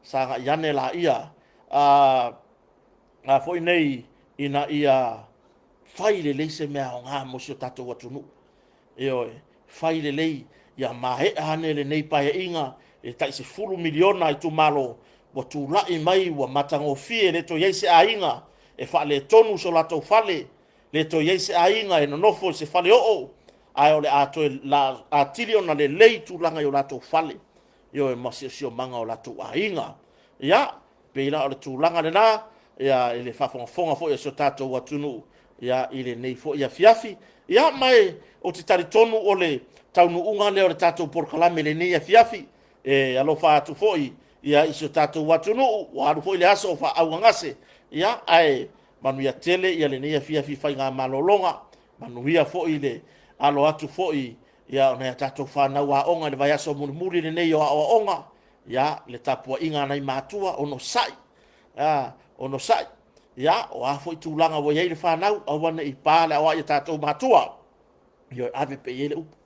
sagai ane laia, a foi nei ina ia fai lelei se mea aoga mo si o tatou atunuu. Ioe, fai lelei ia maea ane lenei Paeaiga e tai $10 miliona itumalo ua tulai mai ua matagofie, le toe i ai se aiga e faaletonu so latou fale, le toe i ai se aiga e nonofo i se faleoo, ae o le a toe atili ona lelei tulaga i o latou fale, ioe, ma siosiomaga o latou aiga. Ia, pei la o le tulaga lena, ia, i le faafogafoga foi a si o tatou atunuu, ia, i lenei foi afiafi. Ia, ma ou te talitonu o le taunuuga lea o le tatou polokalame i lenei afiafi. E alofa atu foi ia i si o tatou atunuu, ua alu foi le aso o faaauagase, ia, ae manuia tele ia lenei afiafi faigamalologa, manuia foi le alo atu foi ia o nai a tatou fanau aoga i le vaiaso mulimuli lenei o aoaoga, ia, le tapuaiga a nai matua, onosai, onosai, ia, o a foi tulaga ua i ai le fanau, aua ne i pa le aoai a tatou matua, ioe, ave pea i ai le upu.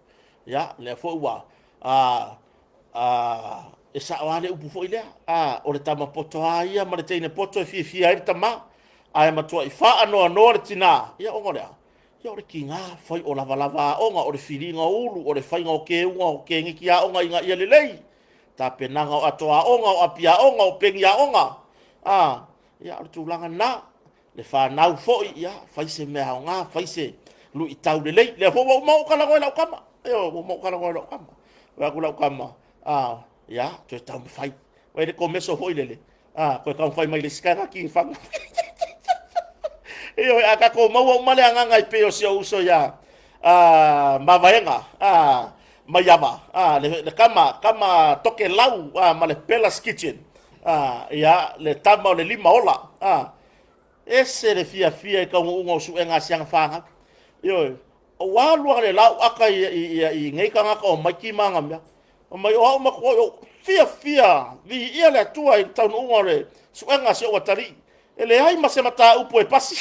Ia, lea foi ua e sao lava le upu foi lea, o le tama poto lava ia ma le teine poto e fiafia ai le tama, ae matuai faanoanoa le tina, ia ona o le a? Ia o le tiga, fai o lavalava aoga, o le filiga o ulu, o le faiga o teuga o teneki aoga ina ia lelei, tapenaga o ato aoga, o api aoga, o peni aoga, ia o le tulaga lena. Le fanau foi, ia fai se mea aoga, fai se luitau lelei. Lea foi ua uma ou talanoa i lau tama, ioe, ua uma ou talanoa i lau tama. Fai atu lau tama, ia, toe taumafai. Vai le komeso foi lele, toe taumafai mai le isi taeao tini fagu. Ioe, a tatou maua uma le agaga e pei o si ou uso ia Mavaega Maiava, le tama, tama tokelau ma le Bella's Kitchen, ia, le tama o le lima ola. Ese le fiafia i taunuuga o suega a si ana fanau. Ioe, ua alu lava le lau ata i nei tagata o Maiki ma ana mea. Fai mai o au matuai ou fiafia, viia le Atua i le taunuuga o le suega a si ou atalii. E leai ma se mataupu e pasi.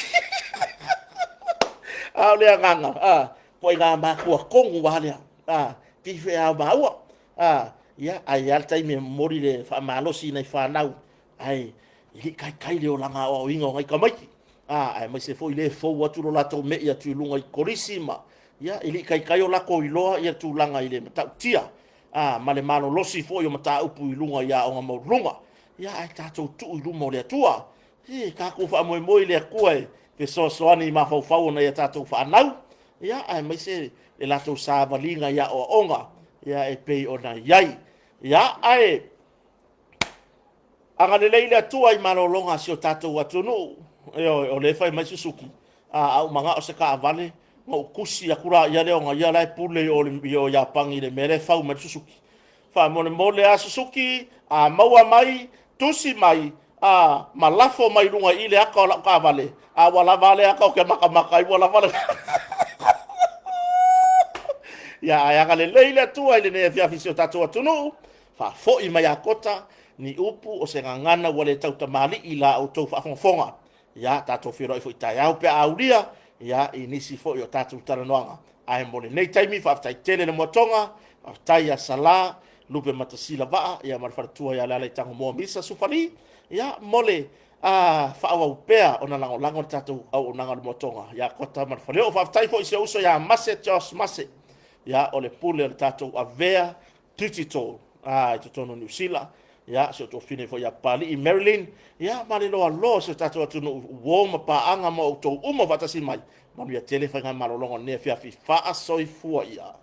A o le agaga, a, ituaiga matua tonu lava lea. A, tife lava o maua. A, ia, ae i ai lava le taimi e momoli le faamalosi i nai fanau, ae e le i taitai le olaga aoaoina o nai tamaiti, aemaise foi le fou atu lo latou mei atu i luga i kolisi ma, ia, e le i taitai o latou iloa ia tulaga i le matautia, ma le malolosi foi o mataupu i luga i aoga maualuluga. Ia, ae tatou tuu i luma o le Atua. E tatou faamoemoe i le Atua e fesoasoani i mafaufau o nai a tatou fanau, ia, aemaise le latou savaliga i aoaoga, ia, e pei ona i ai. Ia, ae agalelei le Atua i malologa a si o tatou atunuu. Ioe, o lea e fai mai Susuki, a ou manao se taavale, ona ou tusi atu laia lea ona ia la e pule i o Iapani i le mea lea e fau mai le Susuki. Faamolemole lava Susuki, a maua mai, tusi mai, a, ma lafo mai i luga i i le ata o lau taavale, a ua lava a lea ata ou te matamata ai ua lava le... Ia, ae agalelei le Atua i lenei afiafi i si o tatou atunuu, faafoi mai Akota ni upu o se gagana ua le tautamalii i la outou faafogafoga. Ia, tatou feiloai foi taeao pe a aulia, ia, i nisi foi o tatou talanoaga. Ae mo lenei taimi, faafetai tele le moatoga, faafetai ia Sala, Lupe Matasila Vaa, ia ma le faletua ia Lealaitagomoa Misa Sufali, ia, mo le faaauau pea ona lagolago le tatou auaunaga o le moatoga ia Kota ma le Faleoo. Faafetai foi i si ou uso ia Mase Josh Mase, ia, o le pule o le tatou Avea Digital i totonu o Niu Sila, ia, si ou tuafafine foi ia Papalii Marilyn, ia, ma le loaloa o si o tatou atunuu, uo ma paaga ma outou uma faatasi mai. Manuia tele faigamalologa o lenei afiafi. Faasoifua ia.